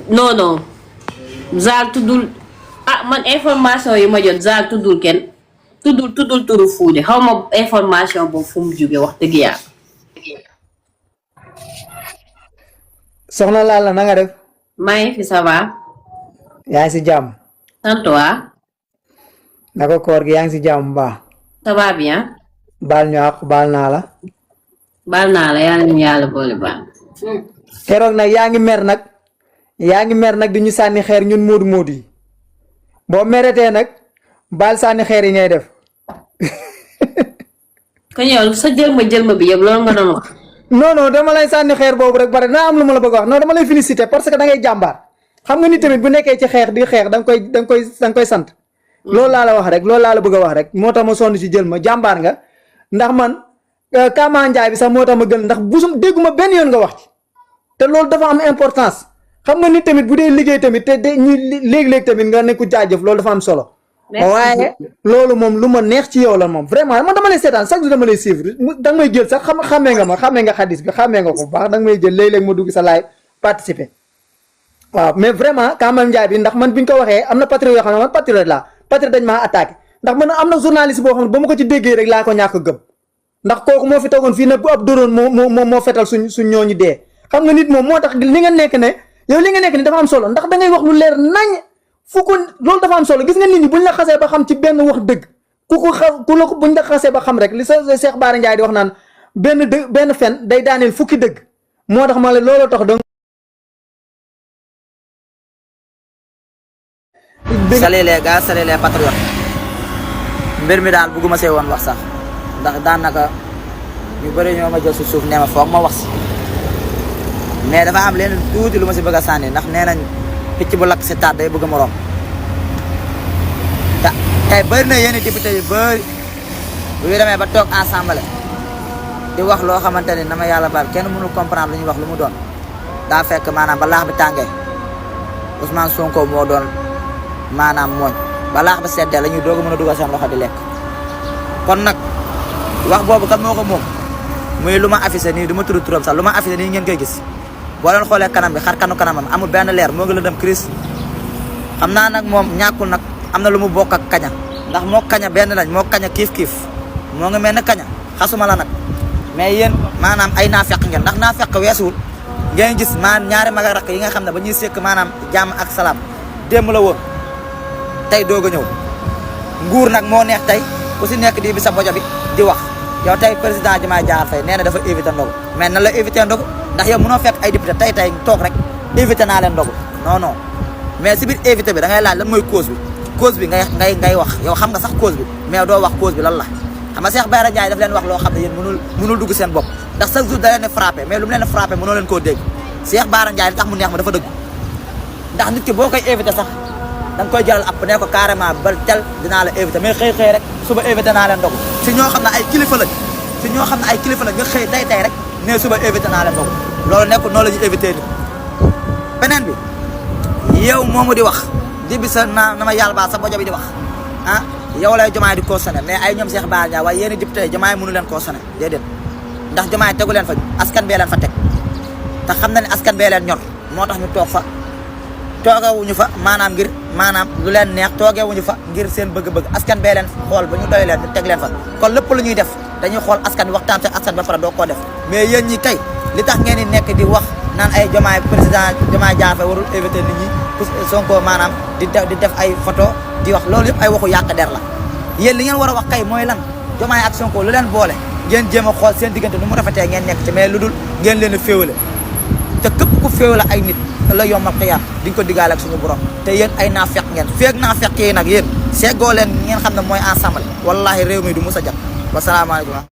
non Zale tuddul man information yi ma jot Zale tuddul kenn tuddul turu Foudy xaw ma information boobu fu mu jóge wax dëgg yàlla. soxna Lalla na nga def. maa ngi fi ça va. yaa ngi si jàmm. sant waa. naka koor gi yaa ngi si jàmm bu baax. ça va bien. baal ñu àq baal naa la. baal naa la yàlla ñu yàlla boole baal. keroog nag yaa ngi mer nag di ñu sànni xeer ñun moodu yi boo meretee nag baal sànni xeer yi ngay def. kon yow sa jël ma bi yëpp loolu nga doon wax. non dama lay sànni xeer boobu rek bare naa am lu ma la bëgg wax non dama lay féliciter parce que da ngay jàmbaar. xam nga ni tamit bu nekkee ci xeex di xeex da nga koy sant. loolu laa la wax rek loolu laa la bëgg a wax rek moo tax ma sonn ci jël ma jàmbaar nga ndax man Kama Njaay bi sax moo tax ma gën ndax busum dégguma benn yoon nga wax ci te loolu dafa am importance xam nga ni tamit bu dee liggéey tamit te ñu léeg-léeg tamit nga nekku jaajëf loolu dafa am solo. waaye loolu moom lu ma neex ci yow la moom vraiment man dama lay seetaan chaque jour dama lay suivre da nga may jël sax xamee nga xadis bi xamee nga ko bu baax da nga may jël léeg-léeg ma dugg sa live participer. waaw mais vraiment Kama Njaay bi ndax man bi ñu ko waxee am na patriote yoo xam ne man patriote laa patriote dañ maa attaqué ndax man am na journaliste boo xam ne ba ma ko ci déggee rek laa ko ñàkk gëm ndax kooku moo fi toogoon fii ne bu ab dóoroon moo fetal suñ ñooñu dee xam nga nit moom moo tax li nga nekk ne yow li nga nekk ne dafa am solo ndax da ngay wax lu leer nañ fu ko loolu dafa am solo gis nga nit ñi buñ la xasee ba xam ci benn wax dëgg buñ la xasee ba xam rek li sa Cheikh Bara Ndiaye di wax naan benn fen day daaneel fukki dëgg moo tax ma la looloo tax salut les gars salut les patriotes mbir mi daal bëgguma see woon wax sax ndax daanaka ñu bëri ñoo ma jël si suuf nee ma foog ma wax si mais dafa am leen tuuti lu ma si bëgg a sànni ndax nee nañ picc bu lakk si taat day bëgg a morom te tey bëri na yenn député yu bëri bu ñu demee ba toog ensemble di wax loo xamante ni na ma yàlla baal kenn mënul comprendre lu ñuy wax lu mu doon daa fekk maanaam ba laax bi tàngee Ousmane Sonko moo doon maanaam mooñ ba laax ba seddee la ñuy doog a mën a dugal seen loxo di lekk kon nag wax boobu kan moo ko moom muy lu ma affiché nii du ma tudd turam sax lu ma affiché nii ngeen koy gis boo leen xoolee kanam bi xar kanu kanamam amul benn leer moo ngi la dem crise xam naa nag moom ñàkkul nag am na lu mu bokk ak kaña ndax moo kaña benn lañ moo kaña kiif moo ngi mel ne kaña xasuma la nag mais yéen maanaam ay naafeq ngeen ndax naafeq weesuwul ngeen gis ñaari mag ak rakk yi nga xam ne ba ñuy sekk maanaam jàmm ak salaam démb la woon tey doog a ñëw nguur nag moo neex tey ku si nekk di bi sa bojo bi di wax yow tey président Diomaye Diakhar Faye nee na dafa éviter ndogu mais nan la éviter ndogu ndax yow mënoo fekk ay député tey toog rek éviter naa leen ndogu non mais si biir éviter bi da ngay laaj lan mooy cause bi ngay wax yow xam nga sax cause bi mais doo wax cause bi lan la xam nga Cheikh Bara Ndiaye daf leen wax loo xam ne yéen mënul dugg seen bopp ndax chaque jour da leen frappé mais lu mu leen frappé mënoo leen koo dégg Cheikh Bara Ndiaye li tax mu neex ma dafa dëgg ndax nit ki boo koy éviter sax da nga koy jëlal app ne ko carrément ba tel dinaa la éviter mais xëy rek suba éviter naa leen ndogu si ñoo xam ne ay kilifa lañ nga xëy tey rek ne suba éviter naa leen ndogu loolu nekkul noonu la ñuy éviter nit beneen bi yow moomu di wax di bi sa na ma yàlla baa sa bojo bi di wax ah yow lay Diomaye di cautionné mais ay ñoom Cheikh Bara Ndiaye waaye yéen député Diomaye mënu leen cautionné déedéet ndax Diomaye tegu leen fa askan bee leen fa teg te xam na ne askan bee leen ñor moo tax ñu toog fa toogewuñu fa maanaam ngir lu leen neex toogewuñu fa ngir seen bëgg-bëgg askan bee leen xool ba ñu doy leen ñu teg leen fa kon lépp lu ñuy def dañuy xool askan bi waxtaan te askan ba pare doo koo def mais yéen ñi kay li tax ngeen di nekk di wax naan ay Diomaye président Diomaye Diakhar Faye warul éviter nit ñi Sonko maanaam di def ay photo di wax loolu yëpp ay waxu yàq der la yéen li ngeen war a wax kay mooy lan Diomaye ak Sonko lu leen boole ngeen jéem a xool seen diggante nu mu rafetee ngeen nekk ci mais lu dul ngeen leen a féewale te képp ku féewale ay nit la yombal xiyaam di nga ko digaale ak suñu borom te yéen ay naafeq ngeen feeg naafeq yi nag yéen seegoo leen ngeen xam ne mooy ensemble wallahi réew mi du mus a jàpp wasalaamaaleykum